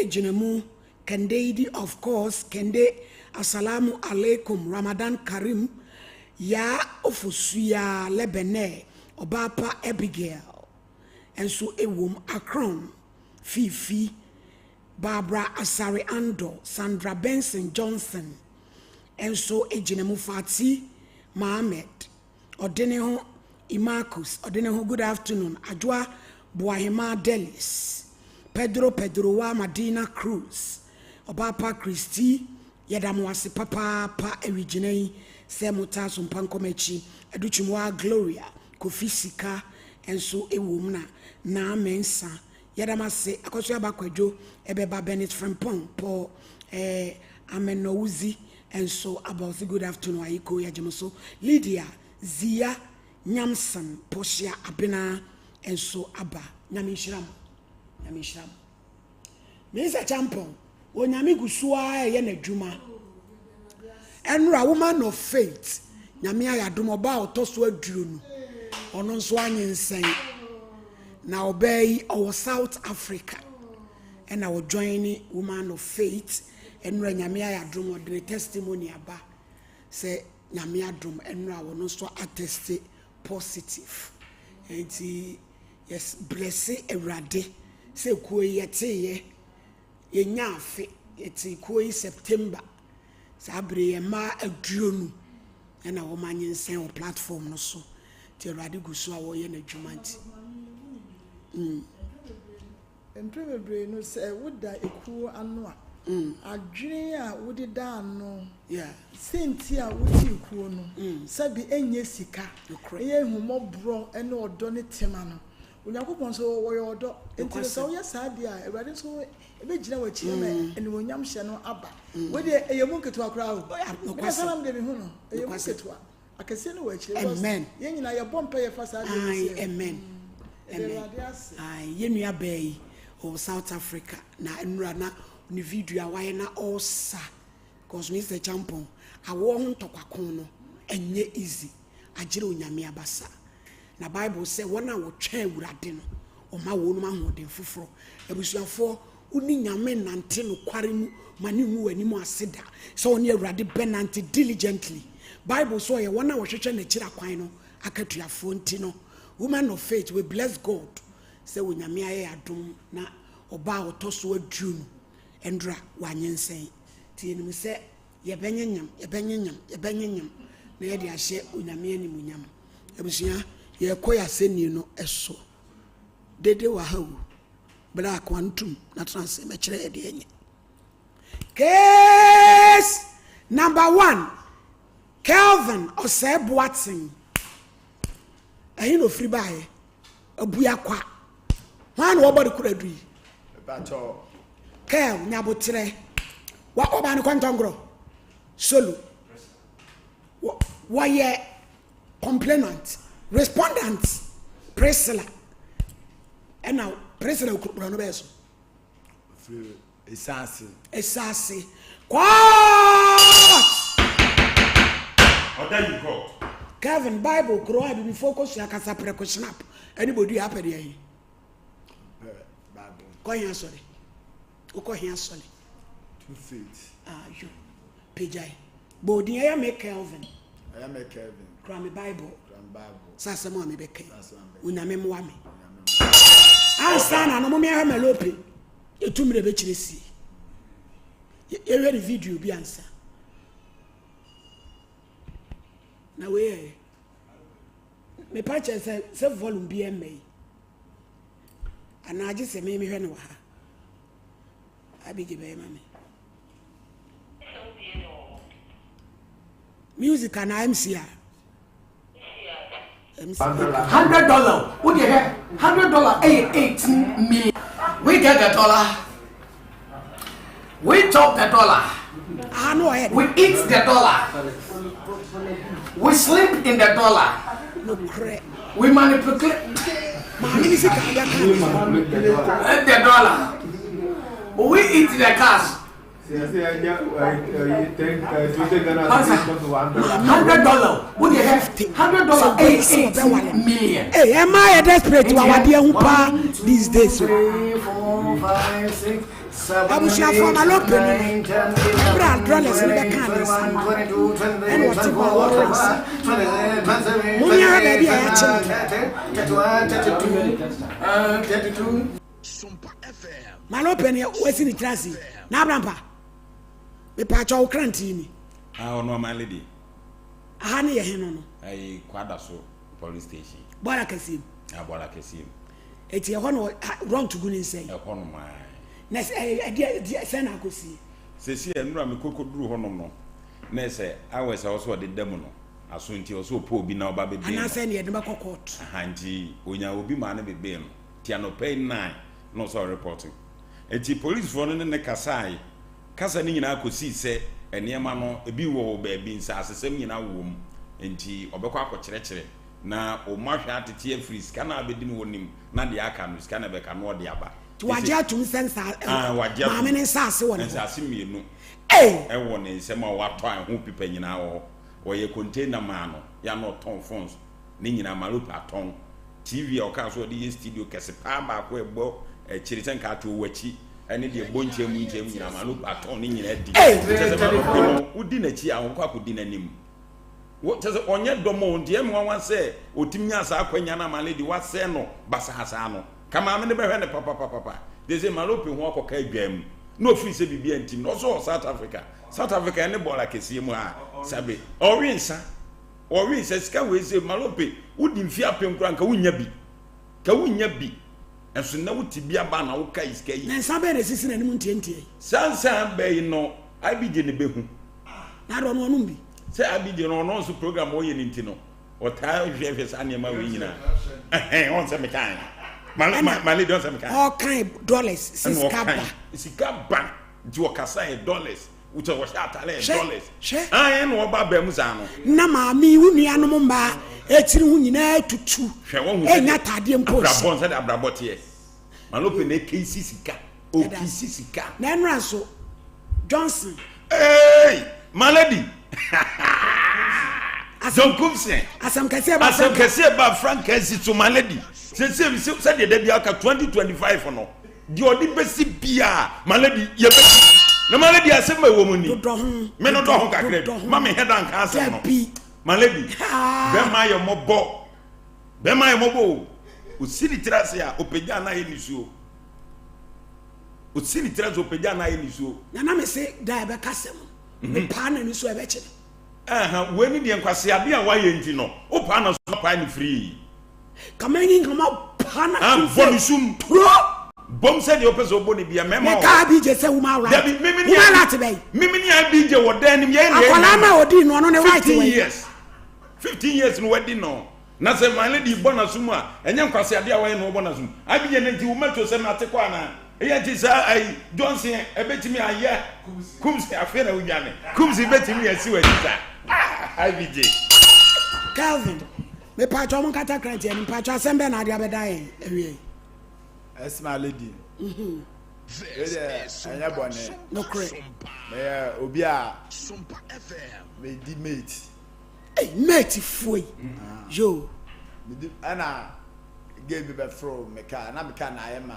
gyina mu, Kendeidi of course, Kende, Assalamu Alaikum, Ramadan Kareem, Yaa Ofosuyaa Lɛbɛnɛ, Ɔbaapa Abigail nso wom, Akron, Fiifi, Barbara Asare Andor, Sandra Benson Johnson nso gyina mu, Fati Mohammed, Ɔdeneho Imarcus, Ɔdeneho Good afternoon, Adwoa Boahemaa Delis, Pedro Pedrowa Madina Cruz, Ɔbaapa Christy, yɛda mo ase papaapa awigyina yi sɛ motaa so mpa nkɔm akyi, Adutwumwaa Gloria, Kofi Sika nso wom na Naa Mensah. Yɛda mo ase, Akɔsoaba Kwadwo ɛbɛba, Bennett Frimpong, Paul eh, Amenowuzi nso aba, ɔse good afternoon, Ayiko yɛgye mo so, Lydia Zia Nyamson, Portia Abena nso aba, Nyame nhyira mo, Nyame nhyira mo. Mensah Champon, Onyame gu so ara ɛyɛ n'adwuma. Ɛnora Woman of Faith, Nyame ayɛ adom ɔbaa a ɔtɔ so 20, ɔno nso anyinsɛn. Na ɔbaa yi ɔwɔ South Africa ɛna ɔjoin ne Woman of Faith. Ɛnora Nyame ayɛ adom ɔde ne testimony aba sɛ Nyame adom ɛnora ɔno nso atest positive. Nti yes, bless Awurade sɛ kuo yi yɛteeɛ yɛnya afe yɛte kuo yi September saa bere yɛ mmaa 20 ɛna wɔn anyinsɛn wɔ platform no so, nti Awurade gu so a wɔreyɛ n'adwuma nti. Mpere bebree no, sɛ woda ekuo ano a, adwene a wode da ano, senti a wote kuo no, sɛbi ɛnyɛ sika, ɛyɛ ehumɔborɔ ne ɔdɔ ne tema no. Onyankopɔn nso wɔyɛ ɔdɔ, nti no sɛ woyɛ saa deɛ a, Awurade nso ɛbɛgyina w'akyi ama animuonyam hyɛ no aba. Wei deɛ ɛyɛ mu nketewa koraa o. Meka sɛ nam deɛ mehu no, ɛyɛ mu nketewa. Akɛseɛ no wɔ akyire. Amen. Yɛn nyinaa yɛbɔ mpa yɛfa saa deɛ no sɛ. Amen. Amen. Yɛn nua bɛɛ yi ɔwɔ South Africa na nnura na ne video a wayɛ na ɔresa because Mr. Champon awoɔ ho ntɔkwako no ɛnyɛ easy, agyere Onyame abasa. Na Bible sɛ wɔn a wɔtwɛn Awurade no, ɔma wɔn ahoɔden foforɔ. Abusuafoɔ, wone Nyame nante nokware mu ma ne ngu w'anim ase da sɛ ɔne Awurade bɛnante diligently. Bible sɛ ɔyɛ wɔn a wɔhwehwɛ n'akyiri akwan no akatuafoɔ. Nti no, Women of Faith, we bless God sɛ Onyame ayɛ adom na ɔbaa a ɔtɔ so 20 ɛndra wanyensɛn, nti yɛnim sɛ yɛbɛnyenyam, yɛbɛnyenyam, yɛbɛnyenyam na yɛde ahyɛ Onyame animuonyam. Abusua, yɛkɔ yɛ asɛnni no ɛso dede wɔ ha o. Bere a kwantum na tena ase mɛkyerɛ yɛ deɛ nyɛ. Case number 1, Kelvin Ɔsɛe Boateng. Ɛhe na ofiri baeɛ? Abuakwa. Hwan na wɔbɔ de kora du yi? Kel Nyabotrɛ wa ɔbaa no kɔntɔnkorɔ solo wɔyɛ complainant, respondent Priscilla. Ɛna Priscilla okurokura no bɛyɛ so. Esaase. Esaase. Court. Ɔda yi court. Kevin, Bible kuro a bibifoɔ kɔ sua kasa prɛko snap ɛne bodua apɛ deɛ yi. Kɔ hia sɔre. Wokɔ hia sɔre. Two Faith. Ayo. Pagyae. Bɔɔdin ɛyɛ me Kelvin. Ɛyɛ me Kelvin. Kura me Bible. Kura me Bible. Sɛ asɛm a mebɛka yi. Onyame mmoa me. Ansa na no mo mehwɛ Malope. Etu mmerɛ bɛkyerɛ sie. Yɛhwɛ ne video bi ansa. Na wei yɛ mepa kyerɛ sɛ volume bi ɛmma yi. Anaa gye sɛ me mehwɛ no wɔ ha. Abigye bɛyɛ ma me. Music anaa MC a? MC. $100 wo deɛ hwɛ, $100 ɛyɛ 18 million. We get the dollar, we chop the dollar. Ah, no, ɔyɛ we eat the dollar, we sleep in the dollar. Nokorɛ. We manipulate. Maame ne sika ɔde aka the dollar, we eat the cash. $100 wo deɛ hwɛ, $100 ɛyɛ 18 million. Ee, ɛma yɛ desperate wɔ awadeɛ ho paa these days o. 3, 4, 5, 6. Abusuafoɔ Malope no no, ɛberɛ a dollars no bɛkaa ne nsa no, ɛna ɔte hɔ a ɔrewe nsa. Mommia hwɛ baabi a yɛakye no no. Malope no wasi ne tiri ase. Na Abrampa, mepaakyɛ wo krantii ni. Ah, ɔno ama lady. Aha ne yɛ he no no. Ayi, Kwadaso police station. Bɔɔla kɛseɛ mu. Ah, bɔɔla kɛseɛ mu. Eti ɛhɔ na rɔnt gu ne nsa yi. Ɛhɔ nom ae. Na sɛ ɛdeɛ ɛdeɛ sɛn na akɔsie? Sɛsi a nnura me kɔkɔ duru hɔ nom no na ɛsɛ hours a ɔsɛ ɔde da mu no aso nti ɔsɛ ɔpɛ obi na ɔba bɛ bail no. Anaasɛ neɛ yɛde no bɛkɔ court. Aha nti ɔnya obi maa no bɛ bail no nti anɔpa yi nine na ɔsɛ ɔrepɔto nti police foɔ no ne no kasae kasa no nyinaa kɔsii sɛ nneɛma no ebi wɔ baabi nsaasesɛm nyinaa wɔ mu nti ɔbɛkɔ akɔkyerɛkyerɛ Na wɔn ahwɛ atete afiri sika no a abɛdi no wɔnim na deɛ aka no sika no ɛbɛka no ɔde aba. Nti wagye atum sɛ nsa Ah, wagye atum. maame ne nsaase wɔ ne hɔ. Nsaase mmienu Ei! ɛwɔ ne nsam a watɔ a ɛho pipa nyinaa wɔ hɔ. Wɔyɛ container maa no yɛ a na ɔtɔn phones ne nyinaa Malope atɔn. TV a ɔkaa sɛ ɔde yɛ studio kɛse paa baako a ɛbɔ akyire sɛ nka ato wɔ akyi ɛne deɛ ɛbɔ nkyɛn mu nkyɛn mu nyinaa Malope atɔn ne nyinaa di. Ei! Kyerɛ sɛ Malope no wodi n'akyi a ɔnkɔ akɔdi n'anim. Wo, kyerɛ sɛ ɔnyɛ dɔm o, nti ɛyɛ me nwanwa sɛ ɔtumi nyaa saa akwanya no ama lady wasɛe no basaa saa no. Ka maame no bɛhwɛ no papapapapa. They say Malope ho akɔka adwaa mu na ɔfiri sɛ biribi antim no, ɔso wɔ South Africa. South Africa ɛne bɔɔla kɛseɛ mu a, sabe, ɔwe nsa, ɔwe nsa, sika wei sɛ Malope, wodi mfeɛ apem koraa nka wonnya bi, ka wonnya bi, nso nnɛ wote bi aba na wokae sika yi. Na nsa bɛn na ɛsisi n'anim ntiantia yi? Saa nsa bɛn no IBJ na ɛbɛhu. Na adɔ no ɔnom bi. Sɛ Abigye no ɔno nso program ɔyɛ no nti no ɔtaa hwehwɛ saa nneɛma wei nyinaa. Ɛhɛn ɔn sɛ mekae. Ma ma ma lady ɔn sɛ mekae. Ɔkan dollars sɛ sika ba. Sika ba nti ɔkasa yɛ dollars. Wotɔ wɔhyɛ atare yɛ dollars. Hwɛ. Ae na ɔba abaa mu saa no. Na maame yi wo nuanom mmaa etiri ho nyinaa tutu. Hwɛ wɔn ho sɛ Enya ataadeɛ mpo nhyɛ. Abrabɔ sɛ de abrabɔ teɛ. Malope na ekesi sika. Okisi sika. Na ɛnora nso Johnson. Hey, my lady. John Kumsen. Asɛm kɛseɛ ba Asɛm kɛseɛ ba Frank asi so my lady. Sɛsɛ sɛdeɛ da bi aka 2025 no. Deɛ ɔde bɛsi bia my lady yɛbɛsi. Na my lady asɛm a ɛwɔ mu ni. Dodɔ ho. Me no dɔ ho kakra bi. Ma me hɛda nka asɛm no. My lady. Bɛma yɛ mmɔbɔ. Bɛma yɛ mmɔbɔ o. Osi ne tiri ase a ɔpagya na ayɛ nisuo. Osi ne tiri ase ɔpagya na ayɛ nisuo. Na na me se da ɛbɛka sɛm no mhm. mepaa n'ani so ɛbɛkye no. Ɛha wei ne deɛ nkwaseade a wayɛ nti no wopaa na so paa ne firii. Kama nyi nkama paa na ah, so bɔ ne sum. Turo. Bom sɛ deɛ ɔpɛ sɛ ɔbɔ ne bia mɛma wɔ. Meka abigye sɛ woman right. Dabi mimi ni woman right bɛyi. Mimi ni abigye wɔ dan nim yɛn ni. Akwadaa na odi no ɔno ne right wɔ. 15 years 15 years no wadi no. Na sɛ my lady bɔ n'aso mu a, ɛnyɛ nkwaseade a wayɛ na ɔbɔ n'aso mu. Abigye no nti wo mɛto sɛ nate kɔ anaa? Eyɛ nti saa ayi Johnson ɛbɛtumi ayɛ Kumsi afei na wodwane. Kumsi bɛtumi asi w'akyi saa. Ah Abigye. Kelvin, mepatwa ɔmo nkata kranteɛ no mpatwa asɛm bɛn na ade abɛda yɛn awie yi? Ɛs my lady. Wei deɛ ɛnyɛ bɔne. Nokorɛ. Meyɛ obi a medi mate. Ei mate foɔ yi yoo. Medi ɛna girl bi bɛforo me car na me car na ayɛ ma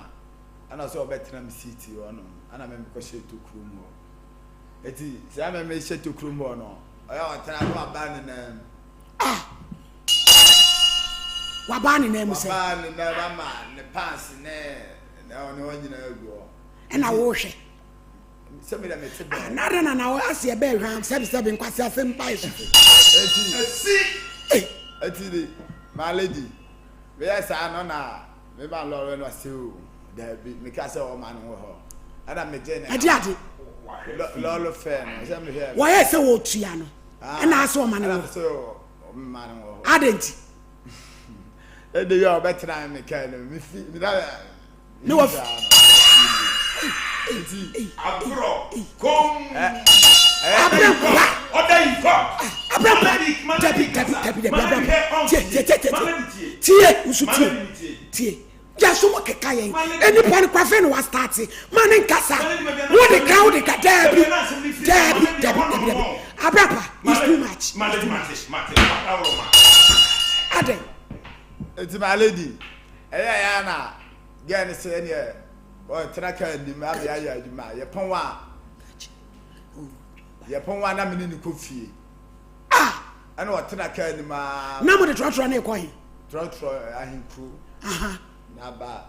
ɛna ɔsɛ ɔbɛtena me seat hɔ nom ɛna me mekɔ hyɛ tokuro mu hɔ eti sɛ me me hyɛ tokuro mu hɔ no ɔyɛ ɔtena no wabaa ne nan mu. Ah wabaa ne nan mu sɛ. Wabaa ne nan mu ama ne pants ne ne hɔ nyinaa gu hɔ. Ɛna wohwɛ. sɛ mi dɛ mi ti bɛn. Na adɛn na na ase ɛbɛɛ hwam sɛbisɛbi nkwasi asɛm ba esu. Eti esi eti de my lady meyɛ saa no na me ma lɔre no ɔse o daabi meka sɛ ɔma no wɔ hɔ ɛna megye ne ɛde ade lɔre fɛ no sɛ mehwɛ wɔyɛ sɛ wɔtua no ɛna ase ɔma no wɔ sɛ ɔma no wɔ hɔ adɛn nti ɛde yɛ ɔbɛtena me kaa no mefi meda ne wɔ agorɔ kom abirɛ ɔda yi kɔ abirɛ dabi dabi dabi dabi abirɛ tie tie tie tie tie nso tie tie yaso mo keka yɛn nipa no kwafe na wa start ma ne nkasa wo de ka wo de ka daabi daabi dabi dabi dabi abirɛ pa is too much is too much adɛn. Eti my lady ɛyɛ ya na. Girl no sɛ ɛneɛ Ɔtena kaa anim ama yɛayɛ adwuma. Yɛpɔn a, yɛpɔn a na me ne no kɔ fie. Ah! Ɛna ɔtena kaa anim aa. Na mo de trɔtrɔ ne kɔ he? Trɔtrɔ ahenkuro. Aha. Na ba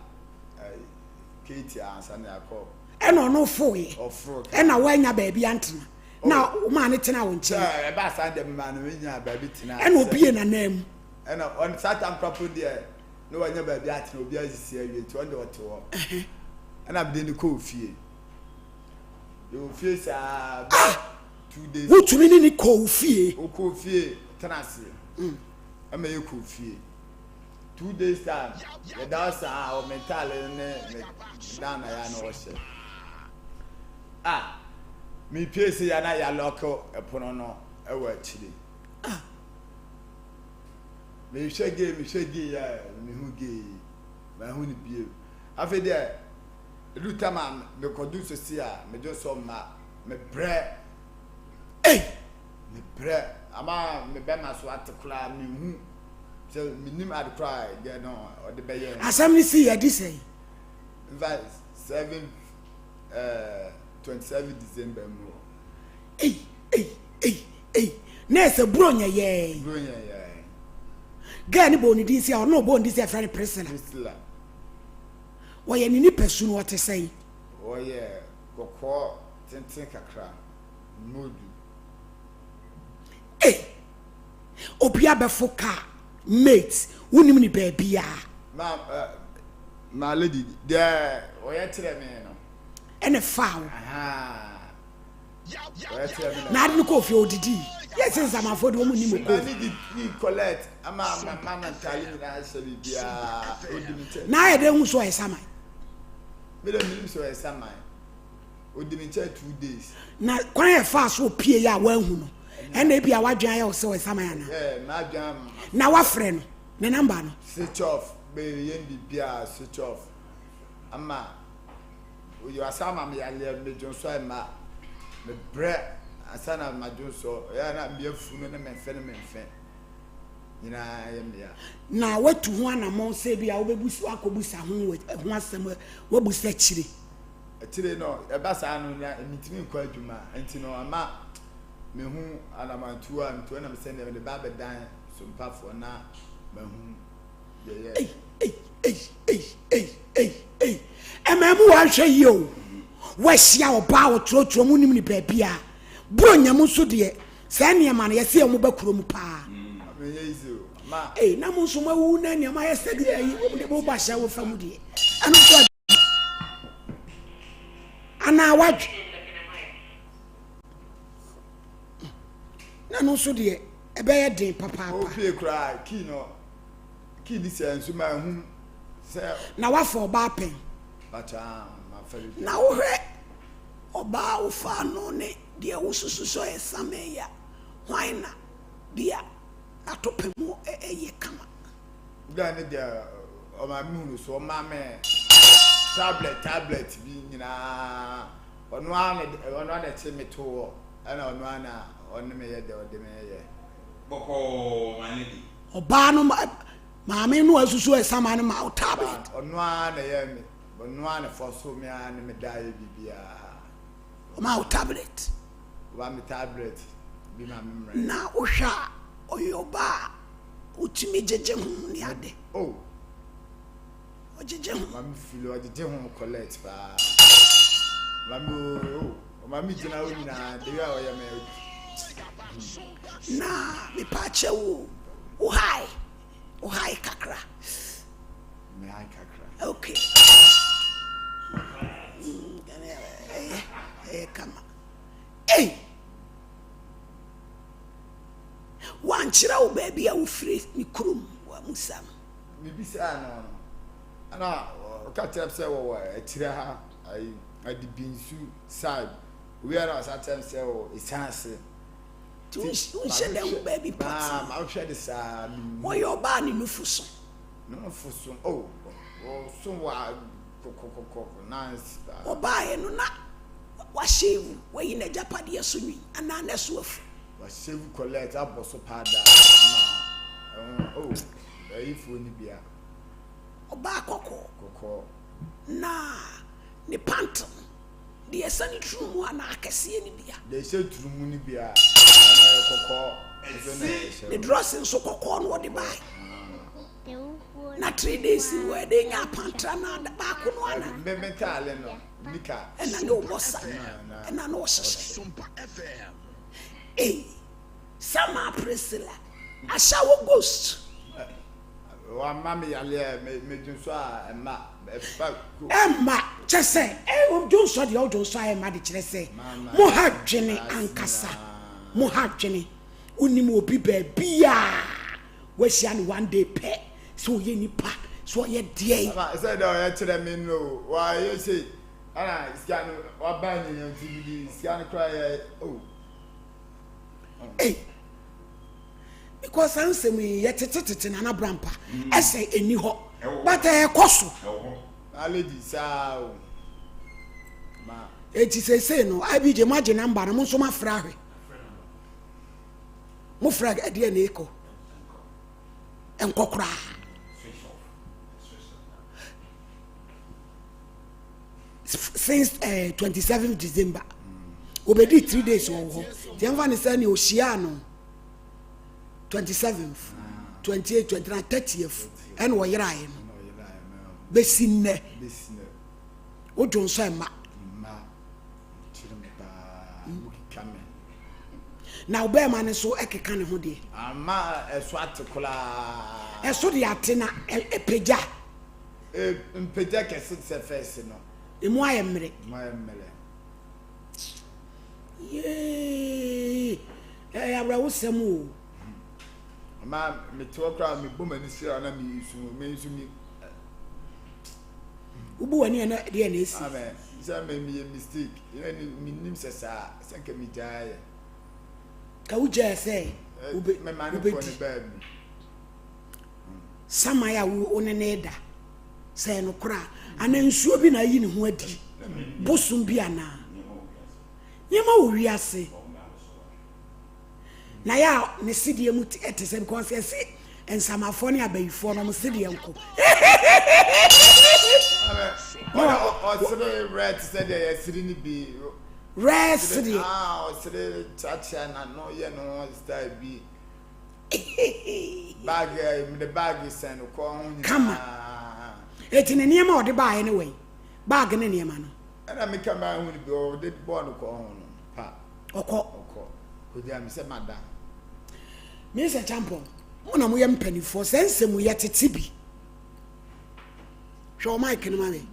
Keeti ansa na yɛakɔ. Ɛna ɔno foeɛ. Ɔforo kaa. Ɛna woanya baabi antena. Na Oh. womaa ne tena wo nkyɛn. Sɛ ɛbaa saa deɛ memaa no nyaa baabi tena. Ɛna obie n'anan mu. Ɛna ɔno saa tam koraa deɛ na wanya baabi atena obi asisi awie nti ɔno deɛ ɔte hɔ. Ɛna mede no kɔɔ fie. Yɛwɔ fie saa bɛyɛ 2 days. Wotumi ne ne kɔɔ fie. Wokɔɔ fie tena ase. Ɛma yɛkɔɔ fie. 2 days time yɛda hɔ saa wɔ me ntaale ne me dan na yɛ na ɔhyɛ. Ah, mepie sɛ yɛ na yɛalock ɛpono no ɛwɔ akyire. Mehwɛ gay, mehwɛ gay a mehu gay, mahu no bio. Afei deɛ ɛdu tam a mekɔdu sosi a medwo sɔ mma mebrɛ. Ei! Mebrɛ ama me bɛma so ate koraa, mehu sɛ menim ade koraa deɛ no ɔde bɛyɛ. Asɛm no si yɛ di sɛn? In fact, 7 27 December mu hɔ. Ei ei ei ei na ɛsɛ Buronya yɛɛ. Buronya yɛɛ. Girl ne bɔ ne din si a ɔno ɔbɔ ne din si a ɛfrɛ no Priscilla. Priscilla. Wɔyɛ ne nipa su no ɔte sɛn? Wɔyɛ kɔkɔɔ tenten kakra modu. Ei obi abɛfo car mate wonim ne baabi a. Ma ma lady deɛ ɔyɛ kyerɛ me no. Ɛna fa wo. Na ade no kɔɔ fie odidi. Yɛ sɛ nsamanfoɔ de wɔn nim okoo. Ne di collect ama mama na ntaale nyinaa hyɛ biribiara odi mi nkyɛn. Na ayɛ dɛ hu so ɔyɛ saman. Mi dɛ mi nim sɛ ɔyɛ saman. Odi mi nkyɛn 2 days. Na kwan yɛ fa so opie yɛ a wɔahu no. Ɛna ebi a wadwen ayɛ sɛ ɔyɛ saman ana. Ɛɛ m'adwen. Na wafrɛ no ne number no. Switch off bɛyɛ yɛn biribiara switch off ama. Oyi asa ama me yareɛ, me dwonsɔ ɛmma, me brɛ ansa na ma dwonsɔ, ɛyɛ na me afunu ne me mfe ne me mfe nyinaa yɛ me ya. Na watu ho anammɔn sɛ bi a wobɛbu wakɔbusa ho ho asɛm wabusa akyire. Akyire no ɛba saa no na mentumi nkɔ adwuma nti no ama mehu anamantuo a metu ɛna mesɛ deɛ mede ba abɛdan sompafoɔ na mahu. Ei, ei, ei, ei, ei, ei, ei. Ɛmaa mu wanhwɛ yie o. Wahyia ɔbaa a ɔtwerɛtwerɛ mu nim ne baabi a. Buronya mu nso deɛ, saa nneɛma no yɛsɛ wɔn ba kuro mu paa. Ei, na mo nso mo awu na nneɛma ayɛ sɛ deɛ ayi wɔn de mo ba hyɛ wo fa mu deɛ. Ɛno nso anaa wadwe. Na ɛno nso deɛ ɛbɛyɛ den papaapa. Ofie koraa kii no. Kii ni sɛ nso ma ehu sɛ. Na wafa ɔbaa pɛn. Bàtà ma fa bi. Na wohwɛ ɔbaa a wofaa no ne deɛ wosusu sɛ ɔyɛ samee a, hwan na bia n'atopɛ mu yɛ kama? Guy ne deɛ ɔma me hunu so ɔma me tablet tablet bi nyinaa ɔno ara na ɔno ara na ɛkye me to hɔ ɛna ɔno ara na ɔne me yɛ deɛ ɔde me yɛ. Bɔkɔɔ my lady. Ɔbaa no maame no asusu ɛsama no ma wo tablet. Ɔno ara na ɛyɛ me ɔno ara na ɛfɔ so me ara ne me da yɛ biribiara. Ɔma wo tablet. Ɔma me tablet bi ma me mmerɛ. Na wohwɛ a ɔyɛ ɔbaa a wotumi gyegye ho ne ade. Oh. Ɔgyegye ho. Ɔma me fili ɔgyegye ho collect paa. Ɔma me oh ɔma me gyina hɔ nyinaa de a ɔyɛ me. Na mepaakyɛ wo wo hae wo hae kakra. Me hae kakra. Okay. Ɛyɛ ɛyɛ kama. Ei! Wankyerɛ wo baabi a wofiri ne kurom wamusa no. Mebisaa no no, ɛna ɔka kyerɛ sɛ wɔwɔ akyire ha ayi adibinsu side. Obi a na ɔsa kyerɛ me sɛ wɔ esan ase. Nti wonhyɛ da hu baabi pɔtee. Mahwɛ de saa mehu. Wɔyɛ ɔbaa ne nufu so. Ne nufu so oh ɔso wa kɔkɔkɔkɔ nice paa. Ɔbaeɛ no na wahyɛvu wayi n'agyapadeɛ so nwi anaa na ɛso afu. Wahyɛvu collect abɔ so paa da na oh ayifoɔ ni bia. Ɔbaa kɔkɔɔ. Kɔkɔɔ. Na. Ne pant no, deɛ ɛsane turu mu anaa akɛseɛ no bia? Deɛ ɛhyɛ turu mu no bia, ɛno ɛyɛ kɔkɔɔ nso na ɛhyɛ. Ne drɔs nso kɔkɔɔ na ɔde bae. Na 3 days no ɛde nya apantra na baako no ana? Me me taale no, nika. Ɛna ne ɔbɔ sa, ɛna ne ɔhyehyɛ. Ei, Sama Priscilla, ahyɛ wo ghost. Wama me yaleɛ, me me dwonsɔ a ɛma ɛba ko. Ɛma kyɛ sɛ ɛ dwonsɔ deɛ ɔdwonsɔ a ɛma de kyerɛ sɛ mo ha dwene ankasa, mo ha dwene. Wonim obi baabi a wahyia no one day pɛ sɛ ɔyɛ nipa sɛ ɔyɛ deɛ. Ama sɛ deɛ ɔyɛ kyerɛ me no wayɛ sei ɛna sika no waba nyina nti bi sika no koraa yɛ oh. Ei. Because saa nsɛm yi yɛ tete tete Nana Brampa ɛsɛ ɛni hɔ but ɛkɔ so. Na lady saa o. Ma. Eti seesei no IBJ mo agye number no mo nso mo afrɛ ahwɛ. Mo frɛ ɛdeɛ na ekɔ. Ɛnkɔ koraa. Since eh, 27 December. Obedi 3 days wɔ hɔ. Nti ɛmfa ne sɛ ne ohyia no 27th, 28, 29, 30th ɛna ɔyeraeɛ no. Bɛsi nnɛ. Wodwo nso ɛma. Kyerɛ me paa, wokeka me. Na ɔbɛrima no nso ɛkeka ne ho deɛ. Ama ɛso ate koraa. Ɛso de ate na ɛpagya. Mpagya kɛse te sɛ fɛs no. Emu ayɛ mmerɛ. Emu ayɛ mmerɛ. Yee, ɛyɛ awerɛhosɛm o. Ama mete hɔ koraa mebɔ m'ani srɛ na mesu mesu mi. Wobu w'ani ɛna deɛ na esi. Amen. Sɛ me meyɛ mistake, ɛna menim sɛ saa, sɛ nka megyae yɛ. Ka wogyae sɛ wobɛdi. Mema ne kɔ ne baabi. Saman a wo ne ne da, sɛ ɛyɛ nokorɛ a, anaa nsuo bi na ayi ne ho adi, bosom bi anaa. Nneɛma wɔ wiase. Na yɛ a ne sedeɛ mu te sɛ because yɛse nsamafoɔ ne abayifoɔ no ɔmo sedeɛ nko. Ɔsere rɛ te sɛ deɛ yɛsere no bi. Rɛ sedeɛ. Ɔsere kyeakyea n'ano yɛ ne ho style bi. Bag mede bag sɛn no kɔn ho nyinaa. Kama. Eti ne nneɛma a ɔde baeɛ ne wɛn? Bag ne nneɛma no. Ɛna meka maa hu no bi ɔde bɔɔ no kɔn ho no pa. Ɔkɔ. Ɔkɔ. Kogya me sɛ mada. Mr. Champon, mo na moyɛ mpanimfoɔ sɛ nsɛm yɛ tete bi. Hwɛ wɔ mic no ma me.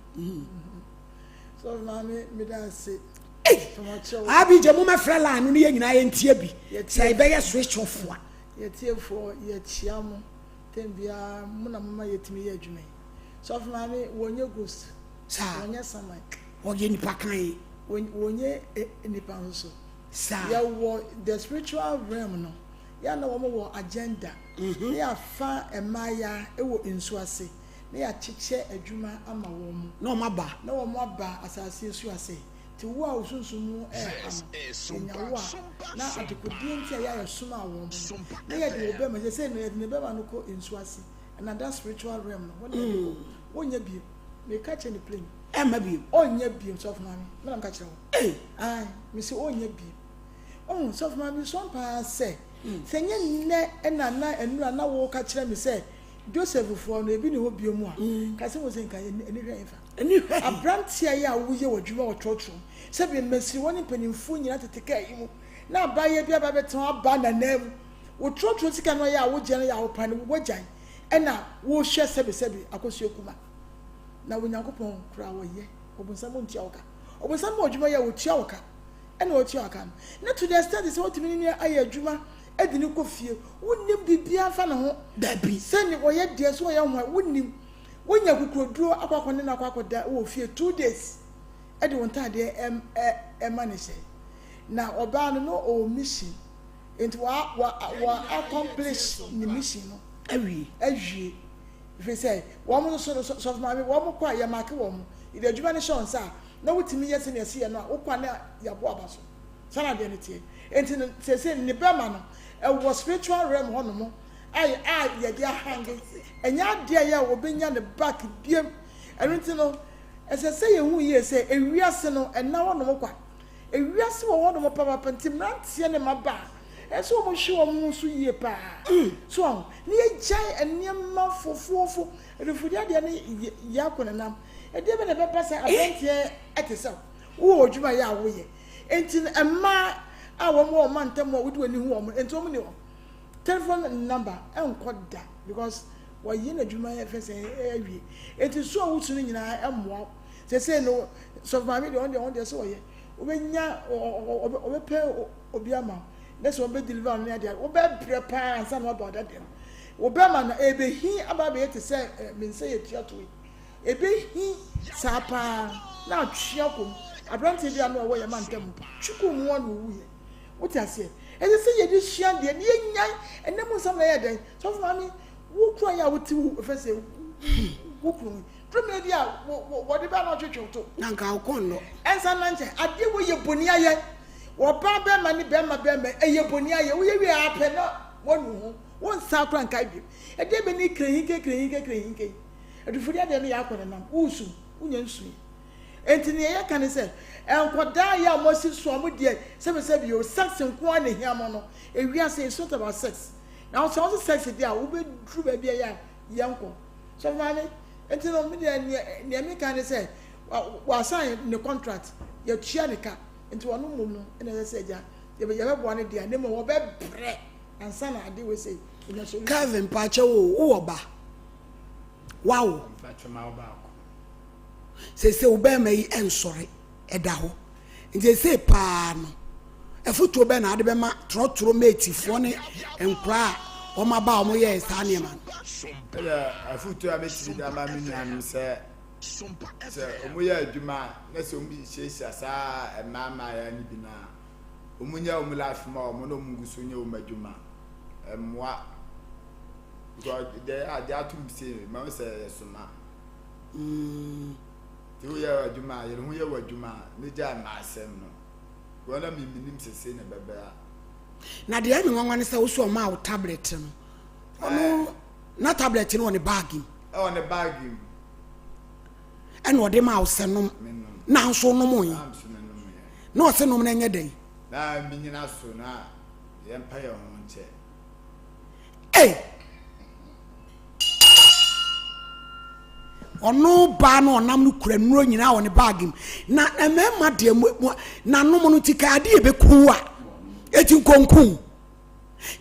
So maame meda ase. Abigye mo mɛfrɛ line no ne yɛn nyinaa yɛntie bi. Sɛ ɛbɛyɛ switch off a. Yɛtiefoɔ yɛkyia mo tem biara mo na moma yɛtumi yɛ adwuma yi. Sɔfo maame wɔnyɛ ghost. Saa. Wɔnyɛ saman. Wɔyɛ nipa kan. Wɔnyɛ nipa nso. Saa. Yɛwɔ the spiritual realm no. Yɛn na wɔn wɔ agenda. Ne yɛafa mmaaya wɔ nsuo ase. Ne yɛakyekyɛ adwuma ama wɔn mo. Na wɔn aba. Na wɔn aba asase so ase. Nti wo a wo sunsum mu ɛha no, yɛnya wo a, na adekodeɛ nti a yɛayɛ som a wɔn no, na yɛde wo bɛma, sɛ sɛ no yɛde ne bɛma no kɔ nsuo ase, ɛna that spiritual realm no, hɔ na yɛde kɔ. Wonyɛ bio. Meka kyerɛ ne plain. Ɛmma bio. Ɔnyɛ bio, sɔfo maame. Me na meka kyerɛ wo. Ei. Ae, mese ɔnyɛ bio. Ɔhu, sɔfo maame, mesua paa sɛ, sɛ nyɛ nnɛ ɛna na ɛnura na woka kyerɛ me sɛ, Joseph foɔ no, ebi ne hɔ bio mu a, ka sɛ wo sɛ nka ɛni hwɛ ɛmfa. Ɛni hwɛ he. Aberanteɛ yi a woyɛ w'adwuma wɔ trɔtrɔ mu, sɛdeɛ mmasiriwa ne mpanimfoɔ nyinaa tete kaa yi mu, na abaayewa bi aba abɛtena w'aba n'ananmu. Wo trɔtrɔ sika no a ɛyɛ a wogye no yɛ a wopa no, woagyae, ɛna wohwɛ sɛbesɛbe akosua kuma. Na Onyankopɔn koraa ɔyɛ, ɔbonsam ɔntua wo ka. Ɔbonsam ma w'adwuma yɛ a, ɔtua wo ka. Ɛna ɔtua wo ka no. Na to the extent sɛ wotumi ne no ayɛ adwuma de no kɔ fie, wonnim biribiara mfa ne ho. Dabi. Sɛ ne ɔyɛ deɛ, sɛ ɔyɛ hwan, wonnim. Wonya akokoɔduro akɔ akɔ ne no akɔ akɔda wɔ fie 2 days de wo ntaadeɛ ɛma ne hyɛ. Na ɔbaa no na ɔwɔ mission. Nti wa wa wa accomplish ne mission no. Awie. Awie. Ɛfiri sɛ wɔn nso no sɔfo maame wɔn kɔ a yɛmaake wɔn. Yɛde adwuma no hyɛ wɔn nsa a na wotumi yɛ sɛnea ɛsi yɛ no a wokɔ a na yɛabɔ aba so. Saa na adeɛ no teɛ. Nti no seesei ne bɛrima no ɛwɔ spiritual realm hɔnom a a yɛde ahange. Ɛnyɛ adeɛ a ɛyɛ a wɔbɛnya ne back biem. Ɛno nti no. Ɛsɛ sɛ yɛhu yie sɛ ewiase no, ɛnna hɔnom kwa. Ewiase wɔ hɔnom papaapa nti mmeranteɛ ne mmabaa, ɛsɛ sɛ wɔhwɛ wɔn ho so yie paa. So wɔn, na yɛgyae nneɛma fofoofo, adufudeɛ adeɛ ne yɛ akɔnenam. Ɛdeɛ bɛ na ɛbɛba sɛ aberanteɛ te sɛ wo, wowɔ adwuma yɛ a woyɛ. Nti no, mmaa a wɔn wɔ wɔn mantam a wode w'ani hu wɔn, nti wɔn ni hɔ. Telephone number ɛnkɔ da because wɔyɛ n'adwuma yɛ fɛ sɛ awie. Nti su a wosu no nyinaa ɛmmoa wo. Sɛsɛ no, sɔfo maame deɛ ɔno deɛ ɔno deɛ sɛ ɔyɛ, wobɛnya ɔbɛpɛ obi ama wo, na sɛ ɔbɛ deliver no ne adeɛ, wobɛbrɛ paa ansa na waba ɔda dɛm. Wobɛma no ɛbɛhi aba abɛyɛ te sɛ me nsa yɛ tua to yi. Ɛbɛhi saa paa na atwe akɔ mu. Aberanteɛ bi a na ɔwɔ yɛn mantam twe kɔɔ mu ara na ɔwuiɛ. Wote aseɛ? Ɛsɛ sɛ yɛde sua adeɛ na yɛnyan ɛnɛ mu nsɛm na ɛyɛ dɛn? Sɔfo maame, wo kura yɛ a wote wo fɛ sɛ wo kunu yi, duru mmerɛ bi a wɔde bɛ na ɔtwetwe wo to. Na nka wo kɔn nnɔ. Ɛnsa na nkyɛ adeɛ wei yɛ boni ayɛ. Ɔbaa bɛrima ne bɛrima bɛrima ɛyɛ boni ayɛ. Woyɛ wie a pɛ na wanu ho. Wo nsa kora nkae bio. Ɛdeɛ bɛ ne krehinke krehinke krehinke yi. Adufudie adeɛ no yɛ akɔ nenam. Woresu, wonya nsuiɛ. Enti nea yɛka ne sɛ, nkwadaa yi a moasi so a mo deɛ sɛbisɛbi o, sex nko ara na ehia mo no, ewiase it's not about sex. Na sɛ wɔse sex deɛ a, wobɛduru baabi a ɛyɛ a yɛnkɔ. Sɔfo maame, enti no me deɛ nea nea meka ne sɛ, wasan ne contract, yɛtua ne ka, enti ɔno mmom no na ɛsɛ sɛ agya yɛbɛboa no deɛ, na mmom ɔbɛbrɛ ansa na ade wei sei ɔnya solution. Kelvin mpakyɛw o, wowɔ ba? Wawo? Mpakyɛw mawo baako. Seesei wo barima yi nsɔre, ɛda hɔ. Nti seesei paa no, afotuo bɛn na wode bɛma trɔtrɔ matefoɔ ne nkoraa a wɔn aba a wɔyɛɛ saa nneɛma no? Ɛyɛ afotuo a mɛtumi de ama me nuanom sɛ, sɛ wɔyɛ adwuma na sɛ wɔhyiahyia saa mmaa mmaayewa no bi no a, wɔnyɛ wɔn life ma wɔn na wɔn ngu so nyɛ wɔn adwuma. Ɛmmoa. Because deɛ adeɛ atom sei, mahu sɛ ɛyɛ soma. Nti woyɛ w'adwuma a, yere ho yɛ w'adwuma a, ne gyae mma asɛm no. Because na menim sɛ sei na ɛbɛba. Na deɛ ɛyɛ me nwanwa ne sɛ wo so ɔmaa wo tablet no. Ɔno na tablet no wɔ ne baage mu. Ɛwɔ ne baage mu. Ɛna ɔde maa wo sɛ nom. Na nso nom yi. Na ɔsɛ nom na ɛnyɛ dɛn. Na menyina so na yɛmpa yɛn ho nkyɛ. Ei! Ɔno baa no ɔnam no kura nnuro nyinaa wɔ ne baage mu. Na mmarima deɛ mo mo nanom no ti ka adeɛ ɛbɛku a eti nkonku.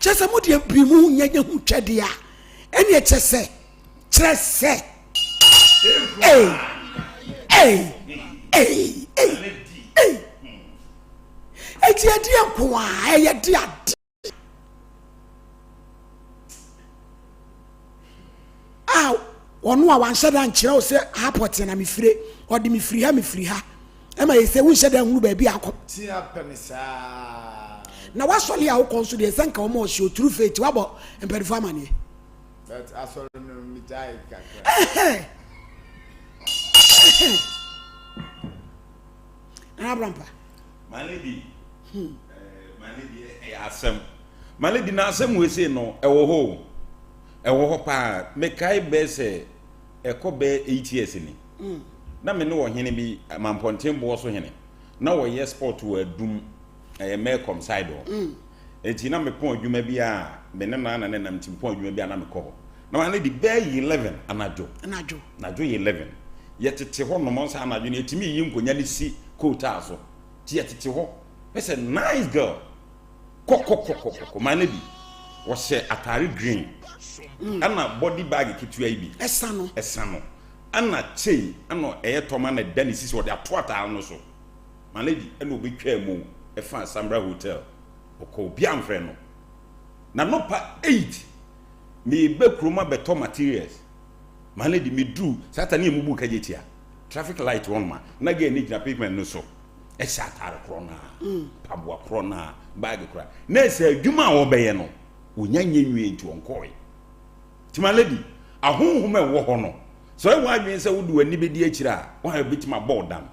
Kyerɛ sɛ mo deɛ bi mu nyɛ nyɛ ho twɛdeɛ a ɛne ɛkyɛ sɛ kyerɛ sɛ ei ei ei ei ei eti ɛdeɛ nko a ɛyɛ de ade. a ɔno a wanhyɛ da nkyerɛ wo sɛ ha pɔtee na mefire ɔde mefiri ha mefiri ha ɛma yɛ sɛ wonhyɛ da nhunu baabi akɔ na wasɔre a wokɔ nso deɛ sɛ nka wɔma ɔhyɛ oturu feti wabɔ mpanimfoɔ amaneɛ Nana Abrampa. My lady, hmm. Eh, my lady, ɛyɛ eh, asɛm. My lady, na asɛm wei sei no, ɛwɔ hɔ o. Ɛwɔ hɔ paa. Mekae bɛɛ sɛ ɛkɔ bɛɛ 8 years ni. Na me ne ɔhene bi, Mampɔnten boɔ so hene, na wɔyɛ sport wɔ Adum, ɛyɛ Melcom side hɔ. Enti na mepɔn adwuma bi a, me ne no ana ne nam nti mepɔn adwuma bi a na mekɔ hɔ. Na my lady, bɛɛ 11 anadwo. Anadwo. Anadwo yɛ 11. Yɛtete hɔ nom, ɔnsa anadwo no yɛtumi yiyi nkonya no si kootaa so. Nti yɛtete hɔ. Pɛ sɛ nice girl. Kɔkɔkɔkɔkɔ my lady. Wɔhyɛ ataare green. Ɛna body bag ketewa yi bi. Ɛsa no. Ɛsa no. Ɛna chain ɛna ɛyɛ tɔma na ɛda ne sisi ɔde ato ataare no so. My lady ɛna ɔbɛtwaa mu ɛfa Sambra Hotel. Ɔkɔ obi amfrɛ no. Na nɔpa 8 meba kurom abɛtɔ materials. My lady meduru saa ta ne yɛ mubu kagye tia traffic light hɔ noma na girl ne gyina pavement no so ɛhyɛ ataare korɔ no a paboa korɔ no a baage korɔ na ɛsɛ adwuma a wɔbɛyɛ no wɔnya nyɛ nwie nti wɔnkɔɔe nti my lady ahonhom a ɛwɔ hɔ no sɛ ɔyɛ w'adwene sɛ wode w'ani bɛdi akyire a wɔn a bɛtumi abɔ wo dam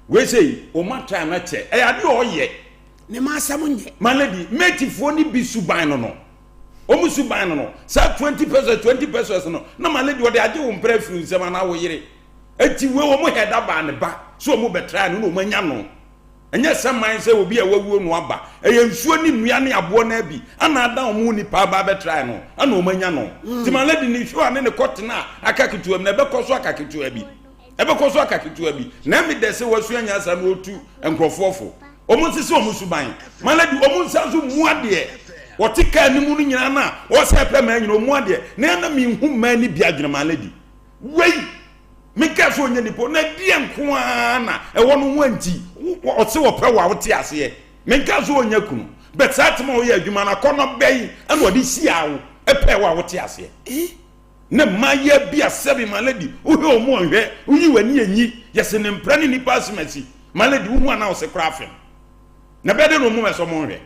wei sei wɔn atra no kyɛ ɛyɛ adeɛ a ɔyɛ ne ma asɛm nyɛ my lady mɛtifoɔ ne bi suban no no Wɔn suban no no, saa 20 pesos 20 pesos no, na ma lady ɔde agye wo mpra afiri nsam anaa wo yere. Enti wei wɔn hɛ da baa ne ba sɛ wɔn bɛtrae no na wɔn anya no. Ɛnyɛ sɛ man sɛ obi a wawuo no aba. Ɛyɛ nsuo ne nnua ne aboɔ no bi ana ada wɔn nipa aba abɛtrae no ana wɔn anya no. Nti ma lady no hwɛ a ne ne kɔ tena a aka ketewa bi na ɛbɛkɔ so aka ketewa bi. Ɛbɛkɔ so aka ketewa bi. Na ɛmi dɛ sɛ wasua nyansa na ɔtu nkurɔfoɔ fo. Wɔn nsesa wɔn suban. Ma lady wɔn nsa nso mmu adeɛ. Wɔte kaa no mu no nyinaa no a wɔsɛ pɛ mmaa nyinaa wɔn adeɛ. Na ɛna menhu mmaa no bi adwene ma lady. Wei meka sɛ ɔnyɛ nipa na deɛ nko ara na ɛwɔ no ho anti ɔse ɔpɛ wɔ a wote aseɛ. Menka sɛ ɔnyɛ kunu but saa tema ɔyɛ adwuma no akɔnnɔ bɛn ɛna ɔde hyia wo ɛpɛ wɔ a wote aseɛ. Ne mmayewa bi a sɛbi ma lady wohwɛ wɔn ɔnhwɛ woyi w'ani enyi yɛse ne mpra ne nipa asemasi ma lady wohu anaa ɔse koraa fem na bɛyɛ dɛ na wɔn ɛsɛ wɔn nhwɛ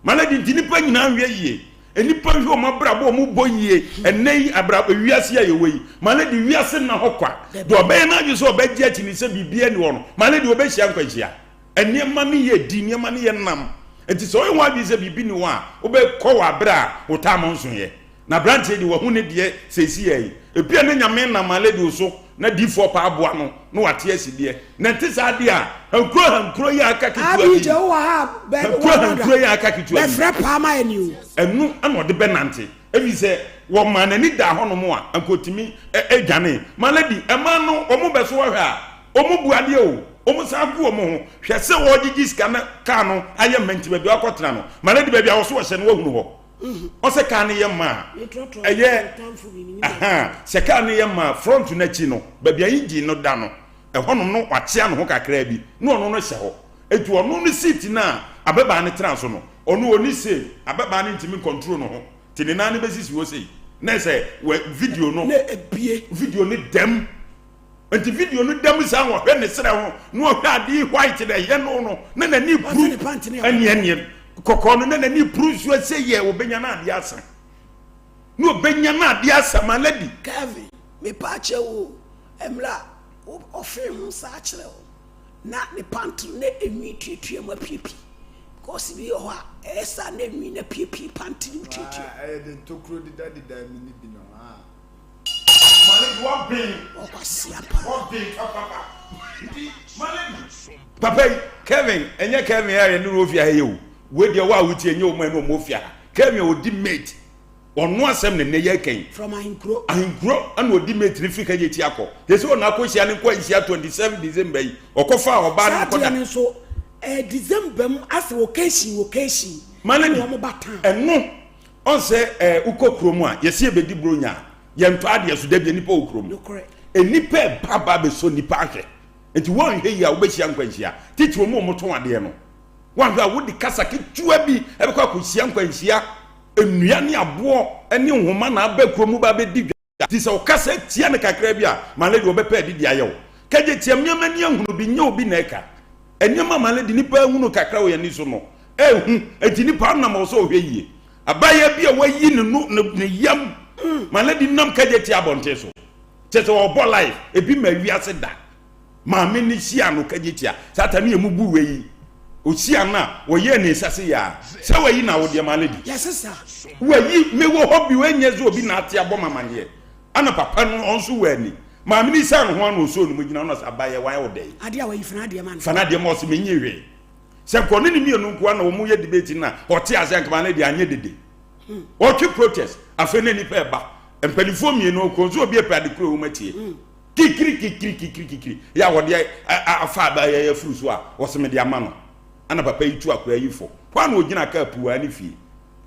ma lady nti nipa nyinaa nhwɛ yie nipa nhwɛ wɔn abrabɔ wɔn bɔ yie ɛnɛ yi abrabɔ wiase a yɛwɔ yi ma lady wiase nna hɔ kwa deɛ ɔbɛyɛ n'adwene sɛ ɔbɛgye akyi ne sɛ biribi ani hɔ no ma lady ɔbɛhyia nkwanhyia nneɛma no yɛ di nneɛma no yɛ nam nti sɛ ɔyɛ wɔn adwene sɛ biribi ni hɔ a wobɛkɔ wɔ abere a wotaa mo nsoeɛ. Na abranteɛ deɛ wahu ne deɛ seisiɛ yi ebia ne Nyame nam alɛdio so na diifoɔ paa aboa no na wate asi deɛ na ɛnte saa deɛ a hankuro hankuro yi a aka ketewa bi Abi Jehovah ha bɛ hankuro hankuro yi a aka ketewa bi bɛfrɛ paa ma yɛ ni o. Ɛno na ɔde bɛnante ɛfiri sɛ wɔmaa n'ani daa hɔnom a anka ɔtumi dwane. Ma lady ɛmaa no wɔn bɛso hɔ hwɛ a wɔn bu adeɛ o wɔn san gu wɔn ho hwɛ sɛ wɔregyegye sika na kaa no ayɛ mma nti baabi a wakɔtena no ma lady baabi a wɔso wɔhyɛ no wahunu hɔ. Ɔsɛ kaa no yɛ ma a ɛyɛ ahaa sɛ kaa no yɛ ma a front no akyi no baabi a engine no da no ɛhɔnom no wakyea ne ho kakraa bi na ɔno no hyɛ hɔ eti ɔno no seat no a ababaa no tena so no ɔno ɔni say ababaa no ntumi control no ho te ne nan no bɛsisi hɔ sei na sɛ wɔ video no na ebie video no dɛm. Nti video no da mu saa wɔhwɛ ne serɛ ho na ɔhwɛ adeɛ white na ɛyɛ no no na n'ani puru ɛne ɛneɛ kɔkɔɔ no na n'ani puru nsuo sɛ yɛ ɔbɛnya no adeɛ asa na ɔbɛnya no adeɛ asa ma lady. Kevin mepa akyɛ wo mmerɛ a ɔfee ho saa kyerɛ wo na ne pant no na enwi tuatua mu apiepie because bi wɔ hɔ a ɛyɛ saa na enwi na apiepie pant no mu tuatua. Ɛyɛ de ntokuro deda deda mi ni bi no ah. Papa yi Kevin ɛnyɛ Kevin a yɛne no ofia ha yɛ o wei deɛ wo a wotie ɛnyɛ wɔn a ɛne wɔn ofia ha Kevin a ɔdi mate ɔno asɛm na nnɛ yɛ kɛn from ahenkuro ahenkuro ɛna ɔdi mate ne firi kagye ti akɔ yɛ sɛ ɔna akɔ hyia ne nkɔ nhyia 27 December yi ɔkɔ fa ɔbaa no nkɔ da saa deɛ no nso ɛɛ December mu asɛ occasion occasion ɛna wɔn ba town ɛno Ɔn sɛ ɛɛ wokɔ kurom a, yɛse yɛbɛdi buronya a, yɛntɔ adeɛ so, dabi nnipa wɔ kurom. Nnipa ɛba ba bɛsɔ nnipa ahwɛ. Nti woanhwɛ yie a wobɛhyia nkwanhyia. Titiri wɔn a wɔtɔn adeɛ no. Woanhwɛ a wode kasa ketewa bi ɛbɛkɔ akɔhyia nkwanhyia. Nnua ne aboɔ ne nhoma na aba kurom ba abɛdi dwa. Nti sɛ ɔkasa tia no kakra bi a, my lady ɔbɛpɛ adidi ayɛ wo. Kagye tia mmea m'ani ahunu bi, nyɛ obi na ɛka. Nneɛma my lady nipa ahunu kakra wɔ yɛn ani so no, ɛhu. Nti nipa nam ɔwɔ sɛ ɔhwɛ yie. Abaayewa bi a wayi ne no ne ne yam, my lady nam kagye tia abɔnten so. Kyerɛ sɛ ɔbɔ life, ebi ma wiase da. Maame no hyia no kagye tia. Saa ta no yɛ mu bu wei. Ohyia no a, ɔyɛɛ ne nsa se yaa. Sɛ wayi na awodeɛ my lady. Yɛsesa. Wayi, mewɔ hɔ bi, ɛnyɛ sɛ obi na ate abɔ me amaneɛ. Ana papa no ɔnso wɔ ani. Maame no siane ho ano ɔsoo ne mu gyina hɔ na ɔsɛ abayɛ wayɛ wo dɛn? Adeɛ a wayi fa n'adeɛ ma no. Fa n'adeɛ ma ɔse menye hwee. Sɛ nka ɔne ne mmienu nkoa na wɔn yɛ debate no a ɔte ase anka maame no deɛ anyɛ dede. Ɔtwe protest, afei na nipa ɛba. Mpanimfoɔ mmienu ɔkɔ nso obi ɛpɛ ade koro ɛwɔ mu atie. Kikiri kikiri kikiri kikiri yɛ a wɔde afa abayɛ yɛ afuru so a wɔse mede ama no. Ana papa yi tu akora yi fo. Hɔ a na ɔgyina kaa puwaa ne fie.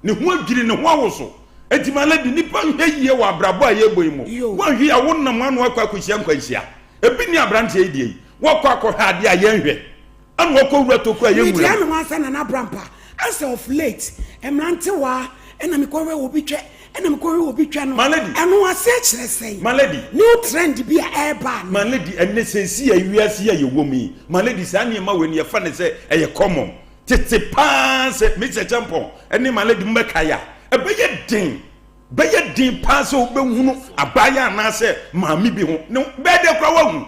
Ne ho adwiri, ne ho awoso. Enti my lady, nnipa nhwɛ yie wɔ abrabɔ a yɛrebɔ yi mu. Woanhwɛ yie a, wonam ano akɔ akɔhyia nkwanhyia. Ebi ne aberanteɛ yi deɛ yi. Wakɔ akɔhwɛ adeɛ a yɛnhwɛ. Ɛna wakɔ wura tokuro a yɛnwura mu. Medeɛ me ho asɛ Nana Abrampa asɛ of late mmerantewaa ɛna mekɔhwɛ obi twɛ ɛna mekɔhwɛ obi twɛ no My lady. Ɛno aseɛ kyerɛ sɛn? My lady. New trend bi a ɛreba anaa? My lady, ɛnnɛ seesei a wiase yi a yɛwɔ mu yi, my lady saa nneɛma wei no yɛfa no sɛ ɛyɛ common. Tete paa sɛ Mister Acheampong ne my lady mo bɛkae a, ɛbɛyɛ den, bɛyɛ den paa sɛ wobɛhunu abaayewa anaasɛ maame bi ho. Ne bɛyɛ dɛ koraa wahu,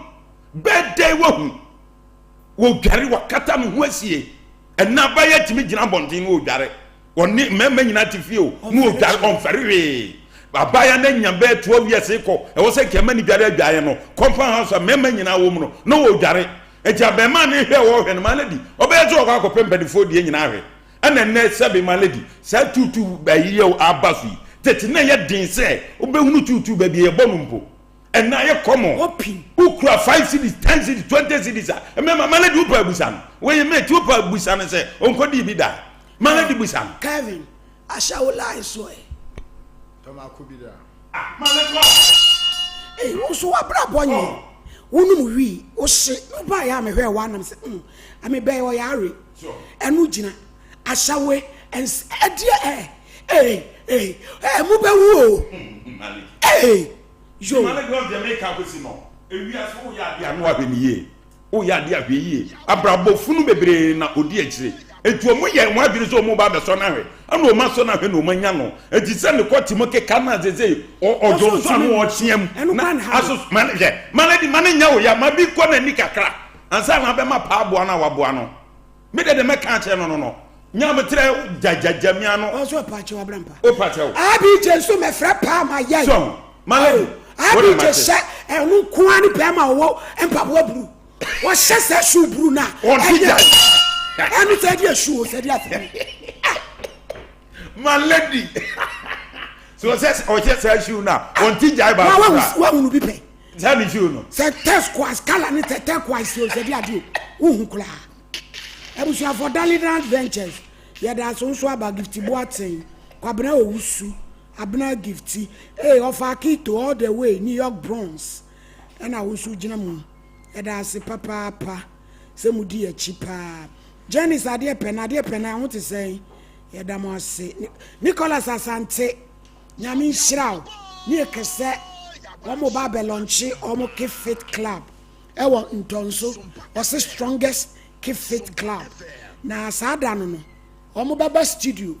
bɛyɛ dɛ wahu. Wɔdware, wakata ne ho asie. Ɛnna abaayewa tumi gyina abɔnten na ɔdware. Ɔne mmarima nyinaa te fie o, na ɔdware, ɔmfɛre hwee. Abaayewa no anya bɛyɛ 12 years rekɔ, ɛwɔ sɛ nka ɛma no dware adwaeɛ no, compound house a mmarima nyinaa wɔ mu no, na ɔredware. Enti abarimaa no hwɛ a ɔrehwɛ no, my lady, ɔbɛyɛ sɛ ɔkɔ akɔpɛ mpanimfoɔ deɛ nyinaa ahwɛ. Ɛna nnɛ sɛbe my lady, saa tuutuu ayi a aba so yi, tete na ɛyɛ den sɛ wobɛhunu tuutuu baabi a yɛbɔ no mpo. Ɛnna ayɛ common. Opi. Wokura 5 cedis, 10 cedis, 20 cedis a, mmarima, my lady, wopɛ abusa no. Wɔyɛ mate, wopɛ abusa no sɛ ɔnkɔdii bi da. My lady busa no. Kevin, ahyɛ wo line so ɛ. Tɔmako bi da. Ah, ma ne kɔ. Ei, wo nso w'abrabɔ nyɛ. Wonom wii, wohye. Na wobaeɛ a mehwɛɛ w'anam sɛ, mm, ame bɛyɛ ɔyare. Ɛno gyina. Ahyɛwe, ɛns, ɛdeɛ ɛ, ee, ee, ee, mobɛwu o. Ee, yo. Male John deɛ meka akɔsi no, ewiase woyɛ adeɛ a na wahwɛ no yie. Woyɛ adeɛ a hwɛ yie. Abrabɔ funu bebree na ɔdi akyire. Enti wɔn yɛ wɔn adwene sɛ wɔn reba abɛsɔ no ahwɛ. Ɛna wɔn asɔ no ahwɛ na wɔn anya no. Enti sɛ ne kɔte mu keka no a seesei ɔdwo nso a na ɔreteam. Na aso ma no hwɛ ma no di ma no nyɛ wo ya ma bi kɔ n'ani kakra ansa na abɛma paa aboa no a waboa no. Me deɛ deɛ mɛka akyerɛ no no no nyametrɛ gyagyagya mi ano. Ɔnso ɔpa kyɛw abrampa. Opa kyɛw. Abj nso mɛfrɛ paa ma yɛn. So ma lady. Abj hyɛ ɛno nko ara ne bɛrima ɔwɔ mpaboa buru. Ɔhyɛ sɛ shoe buru na. Ɔnti gya. Ɛno sɛ ɛde shoe o sɛ ɛde afɛ. Ma lady. So ɔhyɛ ɔhyɛ sɛ shoe na ɔnti gya baako kura. Wahunu bi pɛ. Sɛ ne shoe no. Sɛ turquoise kala ne sɛ turquoise o sɛ ɛde ade o wohu koraa. Abusuafo Dalidan Ventures yɛda ase wo nso aba Gifty Boateng, Kwabena Owusu, Abena Gifty, ee ɔfa Akito all the way New York Bronx ɛna wo nso gyina mu yɛda ase papaapa sɛ mo di akyi paa Janice adeɛ pɛ na adeɛ pɛ na ho te sɛn yɛda mo ase Nicholas Asante Nyame nhyira wo ne kɛsɛ wɔn ba abɛlɔnkye wɔn Keep Fit Club ɛwɔ Ntɔnso, ɔse strongest keep fit club na saa da no no wɔn bɛba studio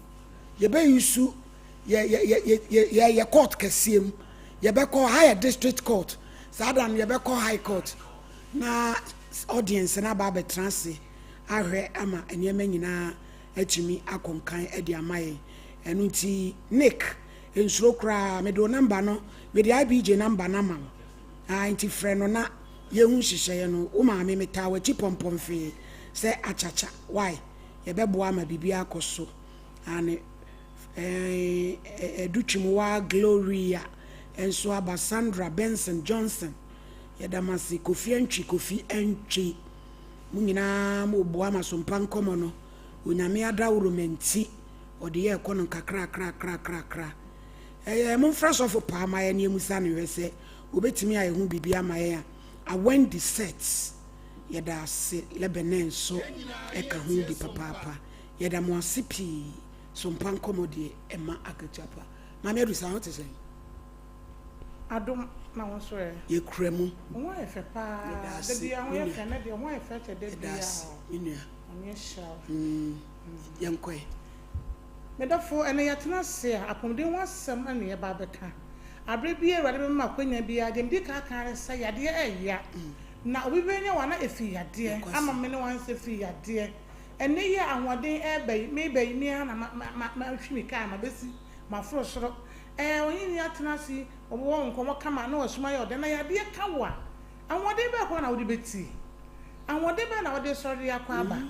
yɛbɛ use yɛ yɛ yɛ yɛ yɛ yɛ court kɛseɛ mu yɛbɛkɔ ha yɛ district court saa da no yɛbɛkɔ high court na audience no aba abɛtena ase ahwɛ ama nneɛma nyinaa atumi akɔ nkan de ama yɛn ɛno nti Nick nsuro koraa mede wo number no mede IBJ number no ama wo Ah nti frɛ no na yɛhu nhyehyɛeɛ no. Wo maame metaa w'akyi pɔmpɔmfee sɛ akyakya why? Yɛbɛboa ama biribiara akɔ so. Aane eh Adutwumwaa Gloria nso aba Sandra Benson Johnson yɛda mo ase Kofi Antwi Kofi Antwi mo nyinaa mo boa ma sompa nkɔmɔ no Onyame adaworoma nti ɔde yɛ ɛkɔ no nkakrakrakrakrakra. Ɛyɛ momfrɛ sɔfo paa ma yɛn na yɛmmisa no nhwɛ sɛ obetumi ayɛ ho biribi ama yɛn a. Awendi Sets, yɛda ase. Lebanon nso ka ho bi papaapa. Yɛda mo ase pii. Sompa nkɔmmɔ deɛ ɛma akatua pa. Maame Adusa, ho te sɛn? Adom, na wo nso ɛ? Yɛkura mu. Wo ho ayɛ fɛ paa. Meda ase, Da biara ho me yɛ nua. fɛ, ɛnɛ deɛ ho ayɛ fɛ kyɛ da Meda biara. ase, me nua. Nyame ahyira wo. Mm, yɛnkɔ ɛ. Me dɔfo, ɛnnɛ yɛatena ase a, apɔmuden ho asɛm na yɛreba abɛka. Aberɛ biara Awurade bɛma me akwanya biara, deɛ medi kan aka ara ne sɛ, yadeɛ ɛreya. Na obi bɛnya wo a, na ɛfiri yadeɛ. Ama me ne wo ansɛ firi yadeɛ. Ɛnnɛ yi a ahoɔden ɛreba yi, mereba yi, me ara na ma, ma, ma, mahwi me kaa, mabɛsi, maforo soro. Ɛɛ, ɔne ni atena ase yi, wɔbɛbɔ wo nkɔmmɔ kama na wɔasum ayɛ ɔdɛ. Na yadeɛ ka wo a, ahoɔden bɛn koraa na wode bɛtie? Ahoɔden bɛn na wode resɔre de akɔ aba?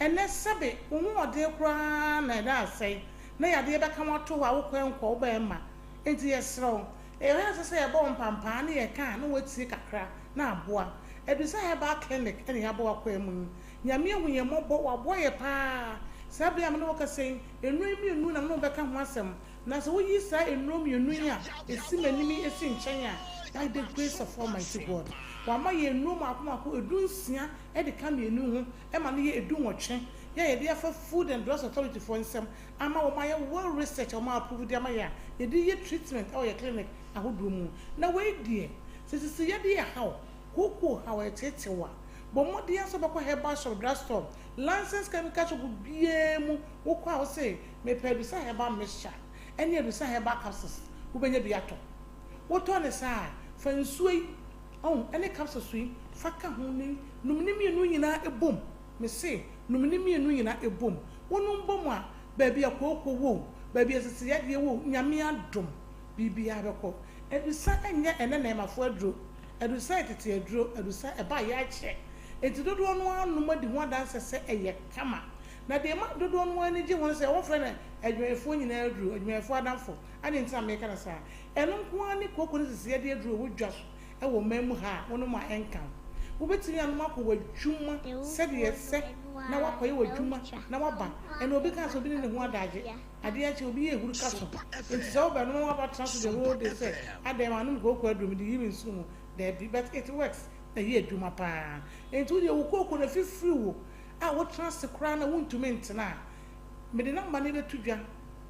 Ɛnnɛ, sɛbe wo ho ɔden koraa na ɛda asɛe, na yadeɛ bɛka wo ato hɔ a wokɔ ɛnkɔ, woba ɛmma. Enti yɛsrɛ wo, ɛyɛ hɔ a ɛsɛ sɛ yɛbɔ wo mpampaa na yɛka a na woatie kakra na aboa. Adusa Herbal Clinic na yɛabɔ w'akwaa mu yi. Nyame ahu yɛn mmɔbɔ, waboa yɛn paa. Saa bere a me ne wo rekasa yi, nnuro mmienu na me ne wo bɛka ho asɛm. Na sɛ woyi saa nnuro mmienu yi a ɛsi m'anim yi si nkyɛn a, by the grace of Almighty God, wama yɛn nnuro mmaako mmaako dunsia de ka mmienu ho ma no yɛ dunwɔtwe, yɛ a yɛde afa Food and Drugs Authority foɔ nsam ama wɔn ayɛ well research a wɔn approve de ama yɛn a yɛde yɛ treatment wɔ yɛn clinic ahodoɔ mu. Na wei deɛ, sɛ sisiyɛdeɛ haw, kookoo haw, ɛreteetew a, bɔ mmɔden ara sɛ wobɛkɔ herbal shop, drug store, licensed chemical shop biara mu, wokɔ a wose, Mepɛ Adusa Herbal Mixture ne Adusa Herbal Capsules, wobɛnya bi atɔ. Wotɔ no saa a, fa nsuo yi, ɔho, ne capsules yi fa ka ho ne nom ne mmienu nyinaa bom. Mese, nom ne mmienu nyinaa bom. Wonom bom a, baabi a kooko wɔ o, baabi a sisiyadeɛ wɔ o, Nyame adom, Biribiara bɛkɔ. Adusa nyɛ ɛnnɛ nnɛɛmafoɔ aduro. Adusa yɛ tete aduro. Adusa, ɛbaeɛ akyɛ. Enti dodoɔ no ara nom adi ho adanseɛ sɛ ɛyɛ kama. Na deɛ ɛma dodoɔ no ara ani gye ho ne sɛ wɔfrɛ no adwumayɛfoɔ nyinaa aduro, adwumayɛfoɔ adamfo. Adɛn nti na meka no saa? Ɛno nko ara ne kooko ne seseyɛdeɛ aduro a ɛwɔ dwa so wɔ ɔman mu ha a wonom a ɛnka wo. Wobɛtumi anom akɔ w'adwuma sɛdeɛ ɛsɛ na woakɔyɛ w'adwuma na woaba. Ɛnna obi kaa sɛ obi ne ne ho adagye. Adeɛ akye obi yɛ ehuru ka so. Enti sɛ wobɛnom na woabɛtena so the whole day sɛ adɛn manom kooko aduro mede yi me nsono mu. Daabi, but it works. Ɛyɛ adwuma paa. Enti wodeɛ wo kooko no afifiri wo a wotena ase koraa na wontumi ntena a, mede number no bɛto dwa,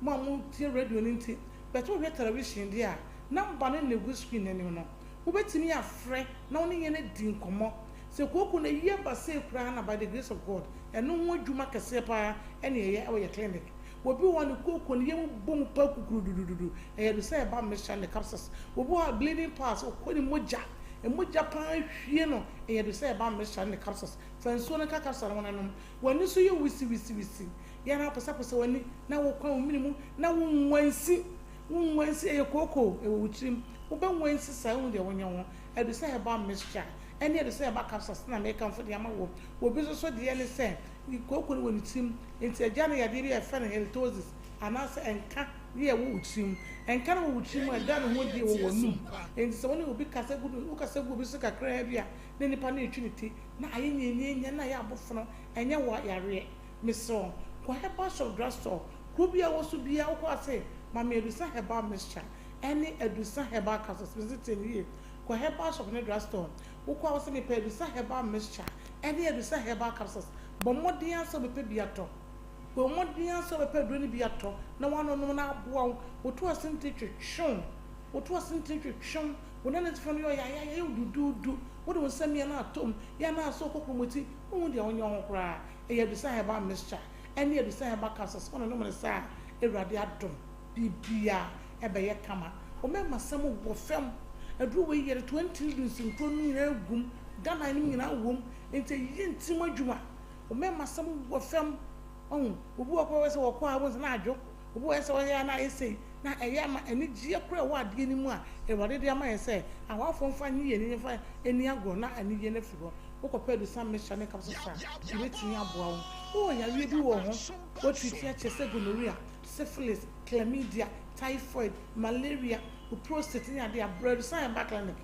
mo a motie radio no nti, but wohwɛ television deɛ a, number no na ɛgu screen no anim no. Wobɛtumi afrɛ na wo ne yɛn adi nkɔmmɔ. Sɛ kooko no ayi aba sei koraa na by the grace of God, ɛno ho adwuma kɛseɛ paa na yɛyɛ wɔ yɛn clinic. Obi wɔ hɔ a ne kooko no yam bɔ mu paa kukurududududu, ɛyɛ no sɛ ɛba mixture ne capsules. Obi wɔ hɔ a bleeding piles, ɔkɔ ne mogya, mogya paa hwie no, ɛyɛ no sɛ ɛba mixture ne capsules. Fa nsuo no ka capsule no ho na nom. W'ani so yɛ wisiwisiwisi, yɛ na woposapose w'ani, na wokwan wo mene mu, na wo nwansi, wo nwansi, ɛyɛ kooko ɛwɔ wo tirim, wobɛnwansi saa wohu deɛ wonyɛ ho. Ɛdu sɛ herbal mixture ɛne ɛdu sɛ herbal capsules na mekamfo de ama wo. Obi nso so deɛ ne sɛ, kooko no wɔ ne tirim, nti agya no yadeɛ bi a yɛfrɛ no halitosis anaasɛ ɛnka bi a ɛwɔ wo tirim. Ɛnka no wɔ wo tirim a ɛda ne ho adi wɔ w'anum. Nti sɛ wo ne obi kasa gu, wokasa gu obi so kakraa bi a, na nipa no retwi ne ti, na ayɛ nyanyanyan na ayɛ abofono, ɛnyɛ wo yareɛ. Mesrɛ wo, kɔ herbal shop, drug store, kuro biara wɔ so biara wokɔ a se ma me Adusa herbal mixture ɛne Adusa herbal capsules. Mese tie me yie, kɔ herbal shop ne drug store, wokɔ a wose mepɛ Adusa herbal mixture ɛne Adusa herbal capsules. Bɔ mmɔden ara sɛ wobɛpɛ bi atɔ. Bɔ mmɔden ara sɛ wobɛpɛ aduro no bi atɔ na woanonom na aboa wo. Woto asentire twetwe wo, woto asentire twetwe wo. Wo nanasefo no yɛ ɔyaayaaya, yɛ wo duduudu, wode wo nsa mia no atɔ mu, yɛ anaasɛ ɔkɔkromoti, wonhu deɛ wonyɛ wo ho koraa. Ɛyɛ Adusa Herbal Mixture ɛne Adusa Herbal Capsules, wononom no saa a, Awurade adom, biribiara ɛbɛyɛ kama. Wo mmɛmasɛm wɔ fam. Aduro wei yɛde 20 dunsinkuro no nyinaa gu mu, Ghana nom nyinaa wɔ mu, enti ɛyɛ ntirim adwuma. Wo mmɛmasɛm wɔ fam. Wahu? Obi wɔ hɔ koraa sɛ wɔkɔ a, wobɛhu sɛ na adwo. Obi wɔ hɔ sɛ ɔyɛ a na ayɛ sei, na ɛyɛ ama anigyeɛ koraa a ɛwɔ adeɛ no mu a Awurade de ama yɛn sɛ awafoɔ mfa nye yɛn ani mfa nni agorɔ na anigyeɛ no afiri hɔ. Wokɔpɛ adusan mixture ne capsules a, ɛbɛtumi aboa wo. Wowɔ yareɛ bi wɔ ho, woatreati akyɛ sɛ gonorrhea, syphilis, chlamydia, typhoid, malaria, wo prostate ne adeɛ a, bra Adusan Herbal Clinic.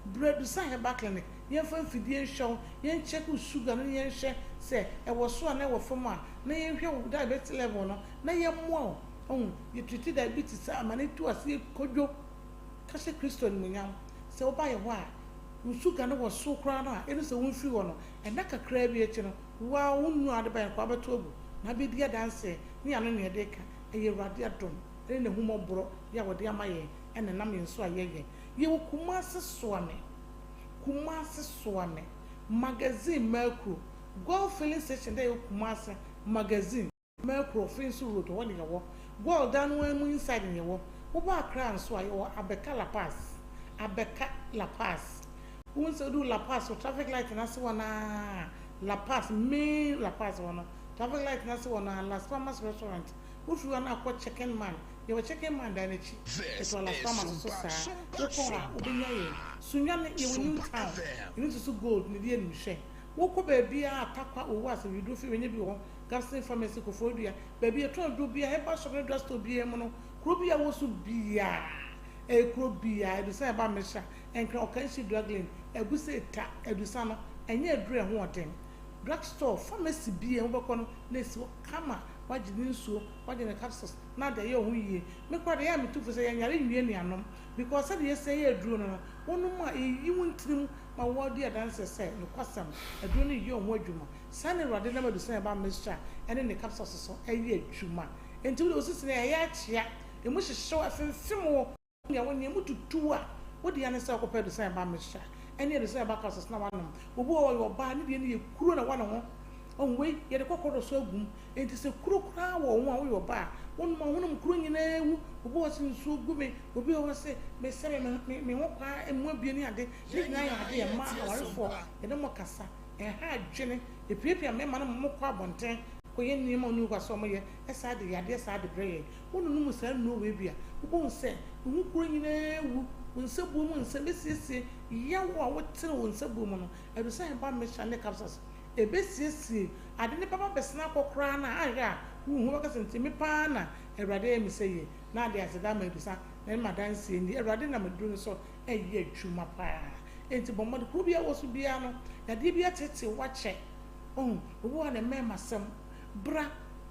Bra Adusan Herbal Clinic, yɛmfa mfidie nhwɛ wo, yɛnkyɛke wo sugar no na yɛnhwɛ sɛ ɛwɔ soro anaa ɛwɔ fam a, na yɛnhwɛ wo diabetes level no. na yɛmmoa wo. Wahu? Yɛtreati diabetes a, ma no tu aseɛ kodwo. Ka hyɛ Kristo animuonyam. Sɛ woba yɛ hɔ a, wo sugar no wɔ soro koraa no a, ɛnu sɛ womfiri hɔ no, ɛnna kakraa bi akyi no, wo ara wo nnuro a wode baeɛ no koraa wobɛto agu, na abɛdi adanseɛ ne ano nea ɛde reka. Ɛyɛ Awurade adom ne n'ahummɔborɔ yɛ a ɔde ama yɛn na ɛnam yɛn so a yɛyɛ. Yɛwɔ Kumasi Soame, Kumasi Soame, Magazine Mercury, Goil Filling Station dɛ ɛwɔ Kumasi, Magazine. Mercury Finso road hɔ na yɛwɔ. Goil dan no ara mu inside na yɛwɔ. Woba Accra nso a, yɛwɔ Abɛka La Paz. Abɛka La Paz. Wohu sɛ woduu La Paz wɔ traffic light no ase hɔ no ara, La Paz, main La Paz hɔ no, traffic light no ase hɔ no ara, Las Palmas restaurant. Wofiri hɔ no akɔ Chicken Man. Yɛwɔ Chicken Man dan no akyi. Yɛtɔn Las Palmas nso saa. Wokɔ hɔ a, wobɛnya yɛn. Sunyani, yɛwɔ New Town. Ɛno nso so gold na ɛdi animhwɛ. Wokɔ baabiara a, Tarkwa, Owuasi, Widufie, wobɛnya bi wɔ hɔ. Gabson Pharmacy, Koforidua, baabi a yɛtɔn aduro biara, herbal shop ne drug store biara mu no, kuro bi a ɛwɔ so biara, ɛyɛ kuro biara, Adusa Herbal Mixture, Nkran Ɔkanhyi Drug Lane, Abu Sɛ Ta, Adusa no, ɛnyɛ aduro a ɛho ɔden. Drug store, pharmacy biara mu wobɛkɔ no, na ɛsi hɔ kama, woagye ne nsuo, woagye ne capsules, na ade ayɛ wo ho yie. Me koraa deɛ, ɛyɛ a metu fo sɛ yɛnyare nwie nuanom, because sɛdeɛ yɛsi ayɛ aduro no no, wonom a, ɛyi wo ntini mu ma wɔdi adanseɛ sɛ, nokwasɛm, aduro no reyɛ wo ho adwuma. Saa na Awurade nam adusan ba mixture ne ne capsules so yɛ adwuma. Enti wode wo sisi no ɛyɛ akyea, emu hyehyew, ɛfemfem wo, nea wonyɛ, emu tutu wo a, wo dea ne sɛ wokɔpɛ adusan ba mixture ne adusan ba capsules na woanom. Obi wɔ hɔ ɔyɛ ɔbaa, ne deɛ no yɛ kuro na ɛwɔ ne ho. Wahu wei, yɛde kɔkɔɔ dɔ so agu mu. Enti sɛ kuro koraa wɔ wo ho a, woyɛ ɔbaa a, wonom a, wonom kuro nyinaa wu. Obi wɔ hɔ sɛ nsuo gu me, obi wɔ hɔ sɛ mesɛ me me me ho kwaa emu abue ne ade. Ne nyinaa yɛ ade a ɛma awarefoɔ yɛne mo kasa. Ɛha adwene, epiapia mmarima no ma wɔkɔ abɔnten. kɔyɛ nneɛma a ɔnni kwa sɛ wɔyɛ, ɛsan de yadeɛ san de brɛ yɛn. Wononom saa nnuro wei bi a, wobɛhu sɛ wo ho kuro nyinaa awu, wo nsabuo mu nsɛm bɛsiesie, yaw a wote wɔ wo nsabuo mu no, Adusa Herbal Mixture ne Capsules, ɛbɛsiesie. Ade no bɛba abɛsene akɔ koraa no a, anhwɛ a wonhu, wobɛka sɛ nti me pa ara na Awurade ayɛ me sɛ yie, na ade aseda ama Adusa, na ɛne m'adanseɛ nie. Awurade nam aduro no so reyɛ adwuma pa ara. Enti bɔ mmɔden, kuro biara wɔ so biara no, yadeɛ bi ateetee wo akyɛ. Wahu? Obi wɔ hɔ a ne mmarimasɛm, bra,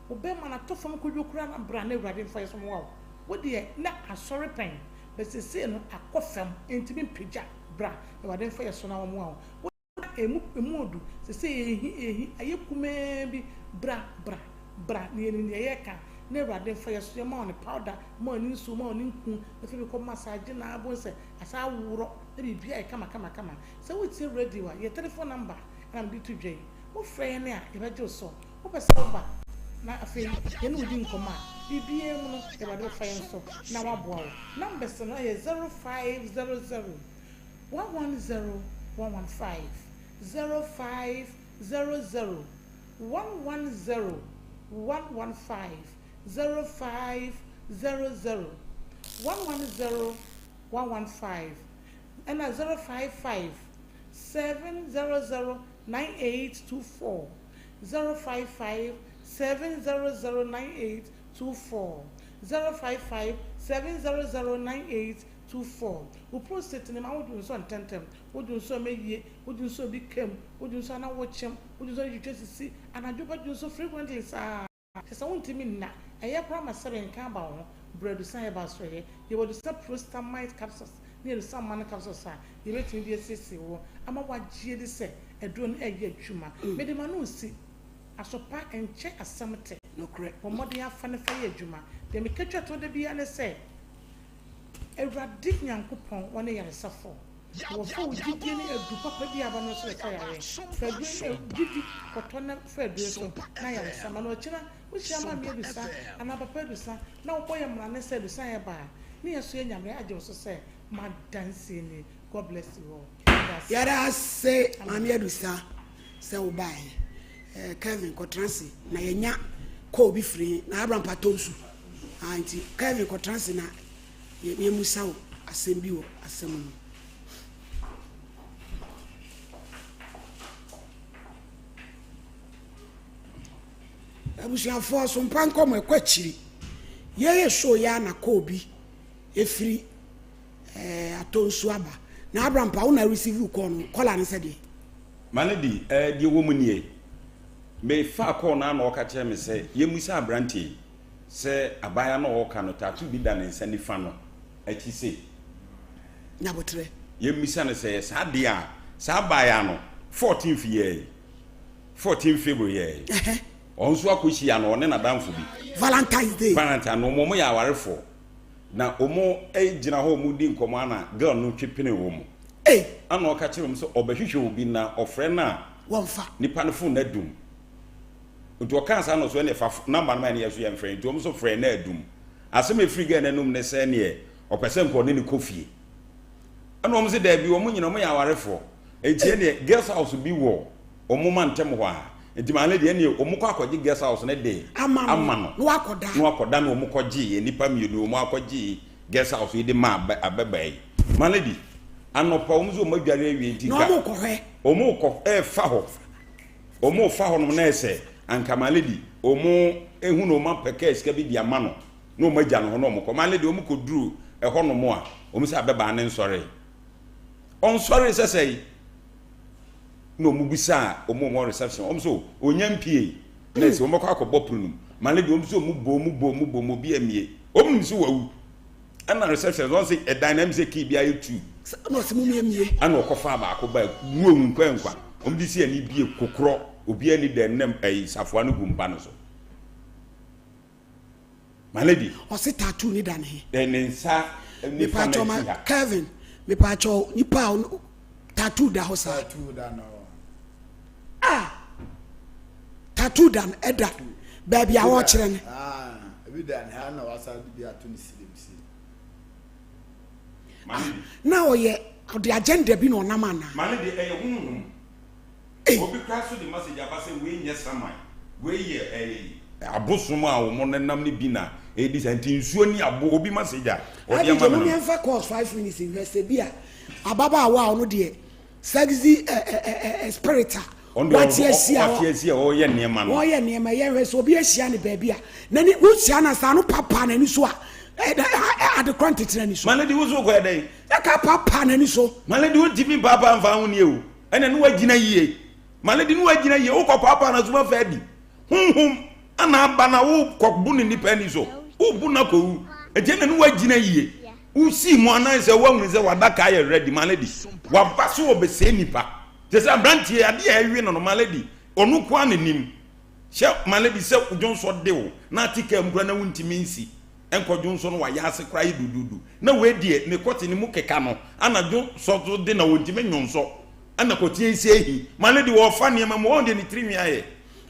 wo bɛrima no atɔ fam kɔdwo koraa na bra na Awurade mfa yɛ so mmoa wo. Wo deɛ na asɔre pɛn, but seesei no akɔ fam, ɛntumi mpagya, bra Awurade mfa yɛ so na ɔmmoa wo. Wo na ɛmu, ɛmu ɔdu, seesei ɛhi, ɛhi, ayɛ kumaa bi, bra, bra, bra na yɛnim deɛ yɛreka, na Awurade mfa yɛ so, yɛma wo ne powder, ma wo ne nsuo, ma wo ne nku, na afei bɛkɔ massage na abom sɛ asan aworɔ na biribiara ayɛ kama kama kama. Sɛ woretie radio a, yɛ telephone number na mede to dwa yi. Wofrɛ yɛn a, yɛbɛgye wo so. Wopɛ sɛ woba na afei yɛne wo di nkɔmmɔ a, biribiara mu no, Awurade bɛfa yɛn so na waboa wo. Numbers no yɛ 0500 110 115, 0500 110 115, 0500 110 115, ɛna 055 700 9824, 055 700 9824, 055 700 9824. Wo prostate no ma wo dwonsɔ ntɛmntɛm, wo dwonsɔ mma yie, wo dwonsɔ bi ka mu, wo dwonsɔ a na wokyem, wo dwonsɔ no twitwa sisi, anadwo bɛdwonsɔ frequently saa. Kyerɛ sɛ wontumi nna. Ɛyɛ koraa ma sɛbe nka aba wo ho. Brɛ adusa herbal asoɛeɛ. Yɛwɔ adusa prostamite capsules ne adusa man capsules a yɛbɛtumi de asiesie wo ama woagye adi sɛ aduro no reyɛ adwuma. Mede m'ano resi aso pa nkyɛ asɛm te. Nokorɛ. Bɔ mmɔden ara fa no fa yɛ adwuma. Deɛ meka twa toɔ da biara ne sɛ, Awurade Nyankopɔn, ɔne yaresafoɔ. Na wɔfa wo gyidie ne aduru papa bi a aba no so de sa yareɛ. Fa aduro no, gyidi kɔtɔ na fa aduro so na ayaresa ma no. Ɔkyena wohyia maame adusa anaa papa adusa na wobɔ yɛn mmara ne sɛ adusa yɛ ba a, ne yɛn nso yɛn Nyame agye wo so sɛ m'adanseɛ nie. God bless you all. Meda ase. Yɛda ase Maame Adusa sɛ wo baeɛ. Eh, Kevin kɔtena ase na yɛnya call bi firi he na Abraham patɔ nsu. Ah, nti Kevin kɔtena ase na Yɛmmisa wo asɛm bi wɔ asɛm no mu. Abusuafoɔ so mpa nkɔmɔ ɛkɔ akyiri. Yɛyɛ show yɛ na kɔɔ bi ɛfiri ɛɛ atɔ nsuo aba. Na Abraham pa wo na receive call no kɔla ne sɛ deɛ. Ma no di ɛɛ deɛ wɔ mu nie. Me faa call no ara na ɔka kyerɛ me sɛ yɛmmisa aberanteɛ yi. Sɛ abaayewa no a ɔreka no, tattoo bi da ne nsa nifa no akyi sei. Nyaboterɛ. Yɛmmisa no sɛ ɛyɛ saa deɛ a, saa abaayewa no, 14th yɛɛ yi, 14 February yɛɛ yi, ɔno nso akɔhyia no, ɔne n'adamfo bi. Valentine's Day. Valentine no, wɔn yɛ awarefoɔ. Na wɔn gyina hɔ, wɔn redi nkɔmmɔ ana girl no twe pene wɔn. Ei! Ana ɔka kyerɛ wɔn sɛ ɔbɛhwehwɛ obi na ɔfrɛ no a, Wɔmfa. nipa no phone no adum. Nti ɔkaa saa na ɔso ɛneɛ fa number no ma yɛn na yɛn nso yɛn frɛ nti wɔn nso frɛ na adum. Asɛm a ɛfiri girl no anum ne sɛ neɛ ɔpɛ sɛ nka ɔne no kɔ fie. Ɛna wɔn se daabi wɔn nyina wɔn yɛ awarefoɔ nti ɛneɛ guest house bi wɔ wɔn mantam hɔ a nti maame deɛ ɛneɛ wɔn kɔ akɔgye guest house no de Ama no ama no na wakɔda. na wakɔda na wɔn kɔgyeeɛ nnipa mmienu wɔn akɔgye guest house yi de ma ababaa yi. Maame di anɔpa wɔn nso wɔn adware awie nti Na nka wɔn kɔhwɛ. wɔn kɔ ɛɛfa hɔ. Ɔmo fa hɔ nom na ɛsɛ anka my lady ɔmo ehu na ɔmo apɛ kaa sika bi de ama no na ɔmo agya no hɔ na ɔmo kɔ. My lady ɔmo kɔ duru ɛhɔ nom a ɔmo sɛ abɛbaa ne nsɔre. Ɔnsɔre sɛ sɛe na ɔmo bisaa ɔmo ɔmo reception ɔmo sɛ ɔnya mpie na ɛsɛ ɔmo bɛkɔ akɔbɔ pono no mu. My lady ɔmo sɛ ɔmo bɔ ɔmo bɔ ɔmo bɔ ɔmo obi amie ɔmo nim sɛ wawu. Ɛna receptionist wɔn sɛ ɛdan na ɛmu sɛ key bi ayɛ tu. Ɛna ɔsɛ mo mie mie. Ɛna ɔkɔ fa baako ba mu ehu nkwa nkwa. Wɔn de si ani bie kokorɔ obi ani dɛm na ɛyi safoa no gu mpa no so. My lady. Ɔsɛ tattoo ni da ne he. Ɛ ne nsa nifa na akyi ha. Kevin mepaakyɛw nipa a tattoo da hɔ saa. Tattoo da no. Ah tattoo da no ɛda baabi a wɔkyerɛ no. Ah ebi da ne ha na wasa de bi ato ne sirem si. Ah na ɔyɛ ɔde agenda bi na ɔnam anaa. Maame deɛ ɛyɛ honhom. Obi koraa so de message aba sɛ wei nyɛ saman. Wei yɛ ɛyi abosom a wɔn nenam no bi na ɛredi saa nti nsuo ne abo obi message a ɔde ama me no. Abigye mfa calls 5 minutes nhwɛ sɛ bi a ababaawa a ɔno deɛ sexy ɛ ɛ spirit a wate asi a wate asi a ɔyɛ nneɛma no ɔyɛ nneɛma yɛn hwɛ sɛ obi ahyia ne baabi a n'ani wohyia na saa no papa n'ani so a adekorɔ ntete n'ani so. Malady wo so kɔ ɛdɛn. Ɛka papa n'ani so. Malady wo ntumi paapa nfa ho nie o ɛna ne wagyina yie Malady ne wagyina yie wokɔ paapa na so ma fɛ di honhom ana aba na wokɔ bu ne nipa ani so wobu na kɔwu ɛnti ɛna ne wagyina yie wosii mu anan sɛ woahunu sɛ wadaka ayɛ ready Malady waba so wɔbɛsɛe nipa kyɛ sɛ aberanteɛ adeɛ a ɛwe no no Malady ɔno koa n'anim hyɛ Malady sɛ dwonsɔ de wo na ate kaa mu koraa na wontumi nsi nkɔ dwonsɔ no wayɛ ase koraa yɛ dududu na wei deɛ ne kɔte ne mu keka no ana dwonsɔ so de na wɔntumi nwonsɔ ana kɔteɛ si ahi Malady wɔfa nneɛma mu wɔn deɛ ne tirinwi ayɛ.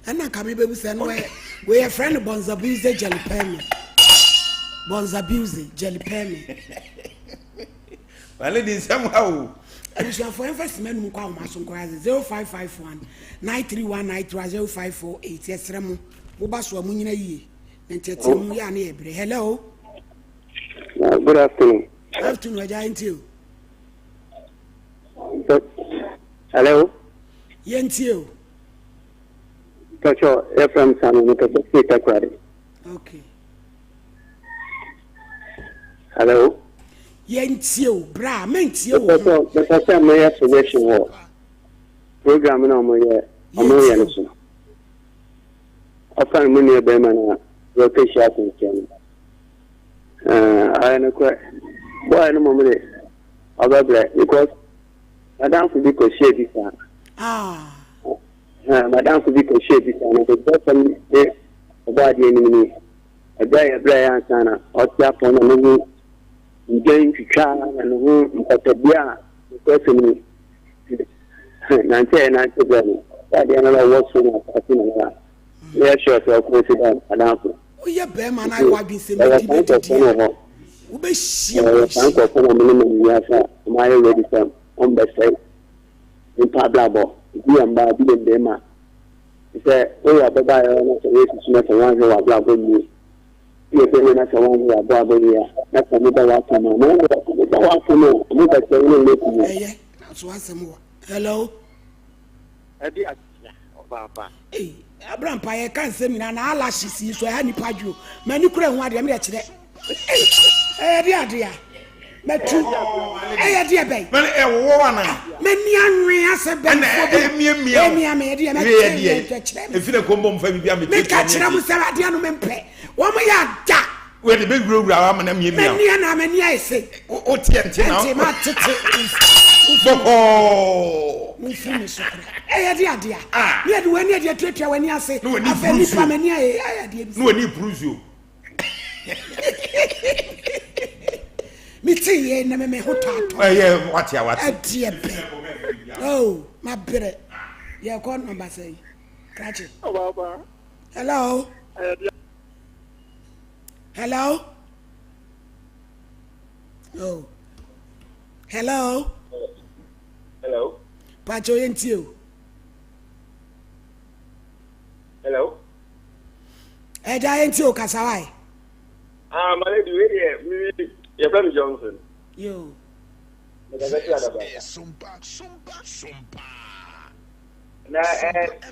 Ɛna nka mebɛbu sɛ no wei yɛfrɛ no bonzabuse jelipɛmi, bonzabuse jelipɛmi. Malady nsɛm ha o. Abusuafoɔ, yɛmfa sima num nkɔ ahoma so nkɔ ase 0551 931 93 0548. Yɛsrɛ mo, moba so a monyina yie na ntiatia mu yɛ a ne yɛ berɛ. Hello. Good afternoon. Afternoon, agya, ntie o. Hello. Yɛntie o. Tɔtɔ, yɛfrɛ m Sami, mekasa firi Takoradi. Okay. Hello. Yɛntie o, bra mentie wo ho. Mepɛ sɛ meyɛ suggestion wɔ program na ɔmoyɛ no so. Ɔfa no mu nua bɛrima no a wɔkɛhyia akwanhyia no. Ayɛ nokorɛ. Boy no mmom de ɔbɛbrɛ because madamfo bi kɔhyia bi saa. Madamfo bi kɔhyia bi saa na mebɛsɛm ne ɔbɔ adeɛ anim ni. Ɛberɛ a yɛbrɛ yɛ ansa na ɔte apɔn na ne ho ndwan twitwa na ne ho mpɔtɔbea a nokorɛsɛm ni. Nante a yɛnante brɛ no, ɔbɔ adeɛ no na ɔwɔ so na asase na na meyɛ sure sɛ ɔconsider madamfo. Woyɛ bɛrima na ayɛ w'adwene sɛ mɛdi mɛdidi a wobɛhyia. Ɛwɔ saa nkurɔfoɔ na ɔmo ne nam wiase a ɔmo ayɛ ready sɛ ɔmo bɛsɛe nipa abrabɔ. Ebi yɛ mmaa, ebi yɛ mmarima. Sɛ woyɛ ababaayewa na sɛ woasusu na sɛ woanhwɛ w'abrabɔ yie, woyɛ bɛrima na sɛ woanhwɛ w'abrabɔ yie a, na sɛ ɔmo ba w'asɛm a, ɔmo ba w'asɛm a, ɔmo bɛsɛe wo ne ɔmo aku wo. Ɛyɛ nanso asɛm wɔ. Hello. Ɛde akyia ɔbaapa. Ei, abrampa yɛ ka nsɛm nyinaa na eyelashes yi so ɛha nipa adwo. M'ani kura ehu adeɛ me deɛ kyerɛ. Ei, ɛyɛ de adeɛ a mɛtu ɛyɛ deɛ bɛn. Mɛne ɛwowɔ wa na. M'ani anwe asɛ bɛnfoɔ bi. Ɛmiamia. Ɛmia me ɛdeɛ mɛte yɛ kyerɛ me. Efi na kɔn bɔ nfa bibi a mɛ Meka kyerɛ mo sɛ adeɛ no mempɛ. Wɔn yɛ ada. Wɛde bɛ wurawura wa ama na miamia. M'ani ana m'ani ayɛ se. O tiɛ nti na. Nti ma tete. Bɔkɔɔ. Mfiri mi so kora. Ɛyɛ de adeɛ a. Ne yɛde w'ani adeɛ tuatua w'ani ase. Afɛ nipa m'ani ayɛ ayɛ adeɛ bi. Ne w'ani puru nsuo. Me ti yɛ na me ho taatɔ. Ɛyɛ wate a wate. Ɛdeɛ bɛ. Oh, ma brɛ. Yɛ kɔ nɔmba sɛn. Krakye. Hello. Hello. Oh. Hello. Hello. Pacho, yɛntie o. Hello. Ɛgya, yɛntie o, kasa wae. Ah, my lady, wei deɛ mi yɛfrɛ me Johnson. Yo. Mekasa fi Adabraka. Na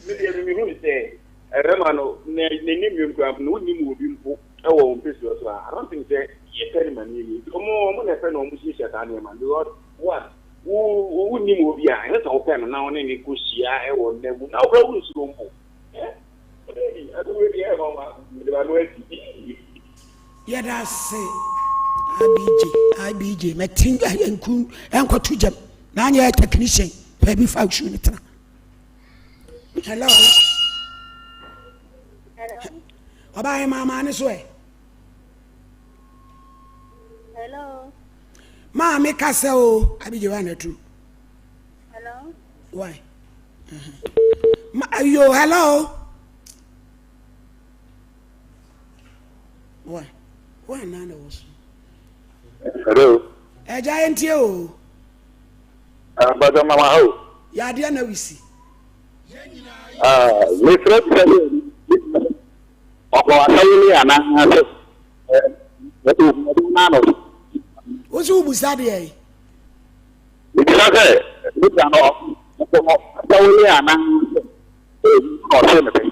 mi deɛ mi hu sɛ ɛbɛma no n'anim wiem kura no wonim wɔ bi mpo ɛwɔ wɔn mpɛsua so a, I don't think sɛ yɛpɛ ne ma ne yie nti ɔmo na ɛpɛ na ɔmo hyehyɛ saa nneɛma no because one wo wonim wɔ bi a ɛsɛ sɛ wopɛ no na wo ne ne kɔ hyia ɛwɔ nna mu na wokora wo nsuro mpo ɛ ɔdɛ ɛdo wei deɛ ɛma ma mede ma no asi. Yɛda ase IBJ IBJ mɛte nku ɛnkɔto gyam na anyɛ technician baabi fa su ne tena. Hello. Ɔbaa yɛ maamaa ne so ɛ. Hello. Maame kasa o, IBJ wa na tu. Hello. Why? Ma, yo, hello. Why? Why na na wɔ so? Hello. Ɛgya, yɛ ntie o. Bàtà mama o. Yadeɛ na wisi. Mefrɛ bisa sɛ Ɔkɔ asawuli anaa sɛ ɔde naa no. Wosi wobusa deɛ yi. Mebisa sɛ nipa no ɔkɔ asawuli anaa sɛ ɔse ne pɛ.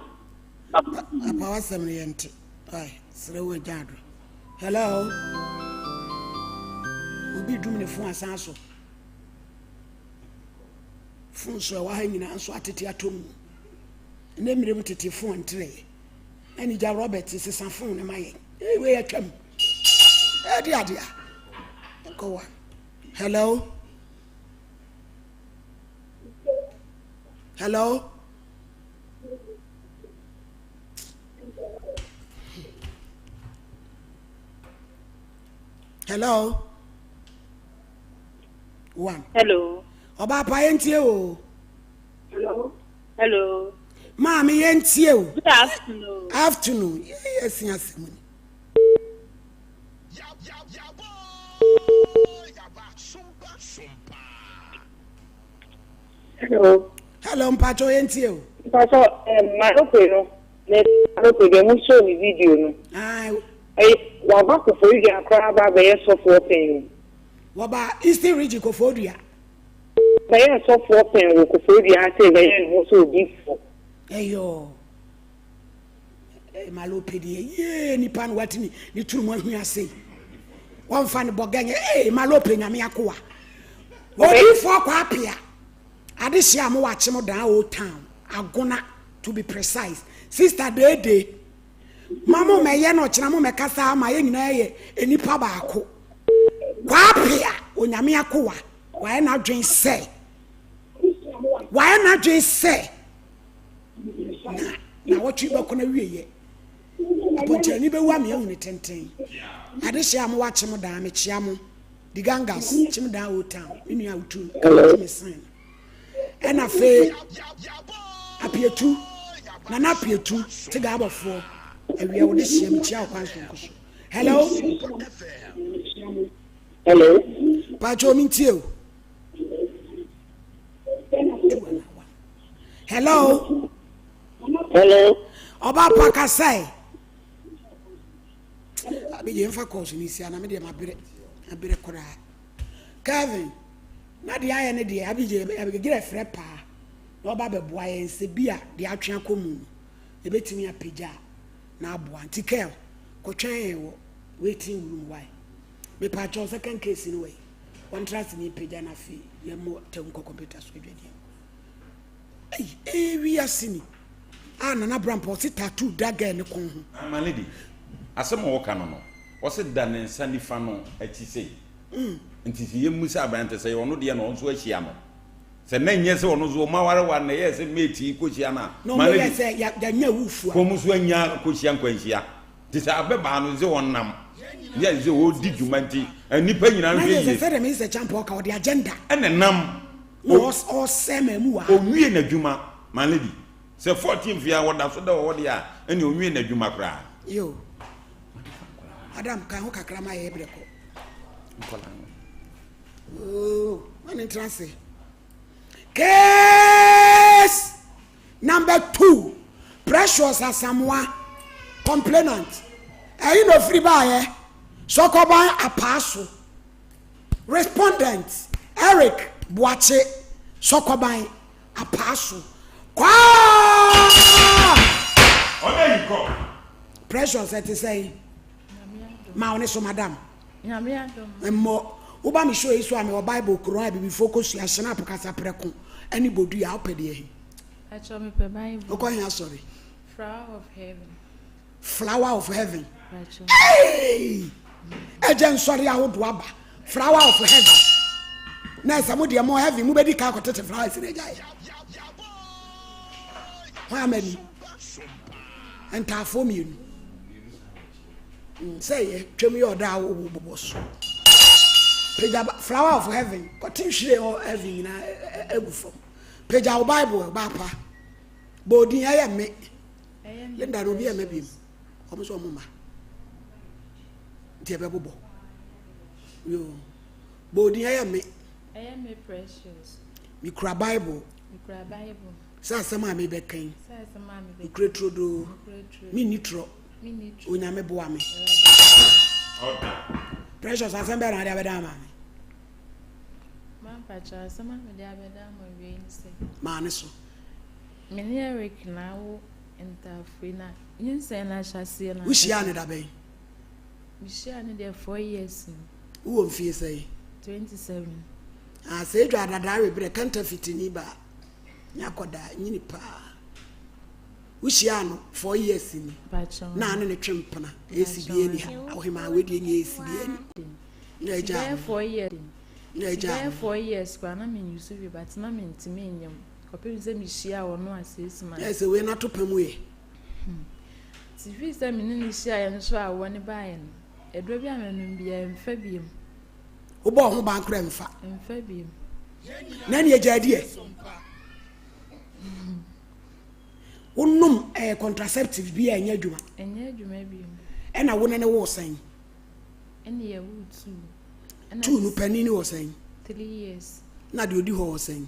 Apa wasɛm no yɛnte. Ai, serɛ wo agya ado. Hello. Obi dum ne fon asan so. Fon so ɛwɔ ha nyinaa nso atete atɔ mu. Ɛnɛ mmerɛ mu tete fon ntrɛɛ. Ɛne gya Robert sesa fon no ma yɛn. Ee wei atwam. Ɛde ade a. Nkɔ wa. Hello. Hello. Hello. One. Hello. Ọba apa yẹn tie o. Hello. Hello. Maame yɛn tie o. Good afternoon. Afternoon. Yɛ yɛ si asɛm ni. Hello. Hello, mpatsɔ yɛn tie o. Mpatsɔ ɛɛ Malope no ne Malope deɛ mo show ne video no. Ayi. Ɛyɛ waba Koforidua koraa ba abɛyɛ sɔfoɔ pɛn o. Wɔba Eastern Region Koforidua. Bɛyɛɛ sɔfoɔ pɛn wɔ Koforidua ha sei bɛyɛɛ ne ho sɛ odiyifoɔ. Ɛyɔɔ Malope deɛ yee nipa no watumi ne turu mu ahwia sei wɔmfa ne bɔgɛ nyɛ ee Malope nyame akoa odiyifoɔ kɔ apea adehyɛ a mo wɔ akyem dan old town agona to be precise sister deede ma mo mɛyɛ no ɔkyena mo mɛkasa ama yɛ nyinaa yɛ nipa baako kɔ apea onyame akoa Wayɛ n'adwene sɛ wayɛ n'adwene sɛ na nawɔtwe bɛkɔ na wieɛ apɔnkyerɛni bɛwu ame ahu ne tenten adehyɛ a mowɔ akyem daa mekyea mo digangas kyem daa old town me nua wotu kama me sign ɛna afei apietu nana apietu te ga abɔfoɔ awia wode hyia mekyia wo kwan sonko so hello Hello. Pacho mi ntie o. Hello. Hello. Ọba pa kasa yi. Abi yẹn fa kɔɔso ni si ana mi deɛ ma brɛ ma brɛ koraa. Kevin na deɛ ayɛ ne deɛ abi gye abi frɛ paa na ɔba bɛboa yɛn sɛ bi a deɛ atwe akɔ mu no ebetumi apagya na aboa nti Kel kɔtwɛn yɛn wɔ waiting room why. Mepakyɛw second case no wɔ yi. Wɔntra ase ne mpagya no afei yɛmmɔ tɛw nkɔ computer so adwadeɛ mu. Ei, ee wiase ni. Ah, Nana Brampa ɔse tattoo da girl ne kɔn ho. Ah, my lady, asɛm a wɔka no no, ɔse da ne nsa nifa no akyi sei. Nti sɛ yɛmmisa aberante sɛ ɔno deɛ na ɔno nso ahyia no. Sɛ na nyɛ sɛ ɔno nso ɔmo awareware na ɛyɛɛ sɛ mate yi kɔhyia no a, Na my ɔmo yɛ lady, sɛ yɛanya awufoɔ a. kɔm nso anya kɔhyia nkwanhyia. Te sɛ abɛbaa no sɛ ɔnam yɛ sɛ ɔredi dwuma nti nnipa nyinaa Na nhwɛ yɛ sɛ yie. sɛdeɛ meyɛ sɛ champa ɔka ɔde agenda. Ɛna nam. Na ɔsɛ ma mu wa. Ɔnwie n'adwuma my lady. Sɛ 14 fie a ɔda so da wɔ hɔ deɛ a ɛne ɔnwie n'adwuma koraa. Yo. Adam ka ho kakra ma yɛ brɛ kɔ. Nkɔla no. Oh, wane ntra ase. Case number 2 Precious Asamoah complainant ɛyi na ofiri baayɛ Sɔkɔban Apaaso respondent Eric Boakye Sɔkɔban Apaaso kwaa. Ɔdɛ yi kɔ. Precious ɛte sɛn? Ma wo ne so madam. Nyame adom. Mmɔ. Woba me show yi so a mewɔ Bible Quran abibifoɔ kosua Schnapp kasaprɛko ɛne bodua wopɛ deɛ he? Pakyɛ mepɛ Bible. Wokɔ he asɔre? Flower of heaven. Flower of heaven. Pakyɛ. Hey! Ɛgye nsɔre ahodoɔ aba. Flower of heaven. Na ɛsɛ mo deɛ mo heaven mobɛdi ka akɔtete flowers na agyae. Hwan amani? Ntaafoɔ mmienu. Mm, sɛ yɛ twam yɛ ɔdɔ a wo bobɔ so. Pagya flower of heaven kɔte nhwiren wɔ heaven nyinaa agu fam. Pagya wo Bible ɔbaa pa. Bɔ odin ɛyɛ me. Linda na obi ɛmɛ bi mu. Wɔn nso wɔn ma. Nti ɛbɛbobɔ. Yoo. Bɔ odin ɛyɛ me. Ɛyɛ me precious. Mekura Bible. Mekura Bible. Sɛ asɛm a mebɛka yi. Sɛ asɛm a mebɛka. Mekura turodoo. Mekura turodoo. Menni torɔ. Menni turo. Onyame boa me. Precious asɛm bɛɛ na ade abɛda ama me. Mampakyɛ asɛm a mede abɛda ama wie ne sɛ. Maa ne so. Me ne Eric na awo ntaafo na nyinsɛn no ahyɛaseɛ no. Wohyia ne da bɛn? Mehyia ne deɛ 4 years ni. Wowɔ mfie sɛn? 27. Ah, sɛ edwa adadaa webrɛ counterfeit ni ba nyɛ akɔdaa nyini paa. Wohyia no 4 years ni. Na ne ne twe mpena esi bi ani ha ɔhema wedie nye esi bi ani. Na agya. Bɛyɛ 4 years. Na agya. Bɛyɛ 4 years koraa na menyusu hwee but na mentumi nyɛ mu. Kɔpem sɛ mehyia ɔno a 6 months. Ɛsɛ wei nato pɛ mu yɛ. Nti fii sɛ me ne no hyiaeɛ nso a awɔ ne baeɛ no, aduro bi a menom biara mfa biom. Wobɔ ho ban koraa mfa. Mfa biom. Na ne agya adiɛ. Wonom contraceptive bi a ɛnyɛ adwuma. Ɛnyɛ adwuma biom. Ɛna wo ne ne wo sɛn? Ɛne yɛ wo two. Two no panin ne wɔ sɛn? 3 years. Na deɛ odi hɔ wɔ sɛn?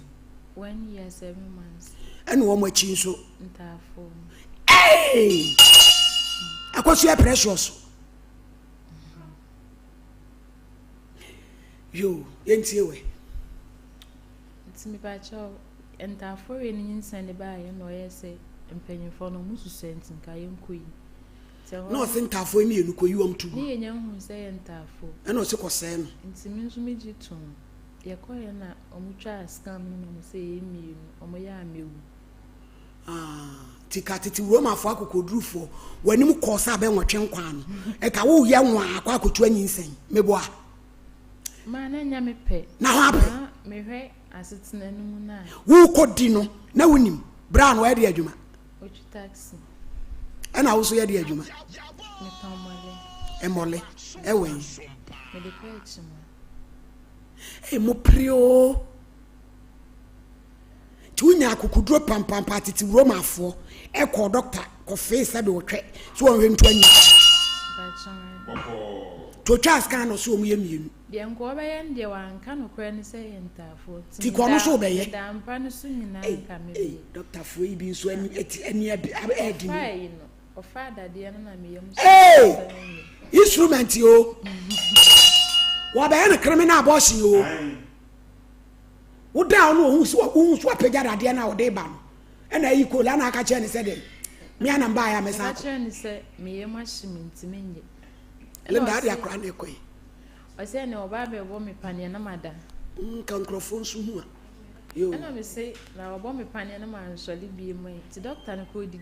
1 year 7 months. Ɛna wɔn akyi nso. Ntaafo. Hey! Akosua Precious. Yo, yɛntie wɛ. Nti mepakyɛw ntaafo wei ne nyinsɛn de baeɛ na ɔyɛ sɛ mpanyinfoɔ no ɔmo susua nti nka yɛnkɔ yi. Na ɔse ntaafoɔ mmienu kɔyi wɔm to gu. Ne yɛnya hu sɛ yɛ ntaafo. Ɛna ɔse kɔsɛɛ no. Nti me nso megye tom. Yɛkɔyɛ na ɔmo twaa scan no na ɔmo sɛ yɛ mmienu ɔmo yɛ amewu. Nti ka tete Romafoɔ akokodurufoɔ w'anim kɔɔ sɛ abɛnwɔtwe nkwan no ɛka woyɛ nwaa akɔ akɔtu anyinsɛn meboa. Maa na nya me pɛ. Na ho apɛ. Na mehwɛ asetena no mu na. Wokɔ di no na wonim berɛ a no ɔyɛ de adwuma. Otwi taxi. Ɛna wo nso yɛ de adwuma. Metɔn mmɔle. Mmɔle ɛwɔ yi. Mede kɔ akyi mu. Ee mo pere o. Nti wonya akokoduro pampampa tete Romafoɔ ɛkɔɔ dɔkta kɔfee sɛbe wɔtwɛ so wɔnhwɛ nto anyi. Nti otwa scan no so wɔn yɛ mmienu. Deɛ nka ɔbɛyɛ no deɛ wanka nokorɛ ne sɛ yɛ ntaafoɔ. Ti kɔ no so wobɛyɛ. Meda mpa no so nyinaa nka mebɛyɛ. Dɔktafoɔ yi bi nso ani ɛti ani ɛdi ɛdi. Ɔfaa yi no ɔfaa dadeɛ no na meyam so. Ee instrument o wɔbɛyɛ no criminal abortion o woda a ɔno ohun so ohun so apagya dadeɛ no a ɔde ba no ɛna ayi kola na aka kyerɛ ne sɛ dɛ mmea na mbaa yɛ a mɛsan akɔ. Ɔka kyerɛ ne sɛ meyam ahye me ntumi nyɛ. Linda ade akora ne kɔ yi. Ɔsɛ ne ɔba abɛbɔ me paneɛ na mada. Nka nkurɔfoɔ nso hu a. Yo. Ɛna me se na ɔbɔ me paneɛ na mansɔre bie mu yi nti dɔkta no kɔ odidi.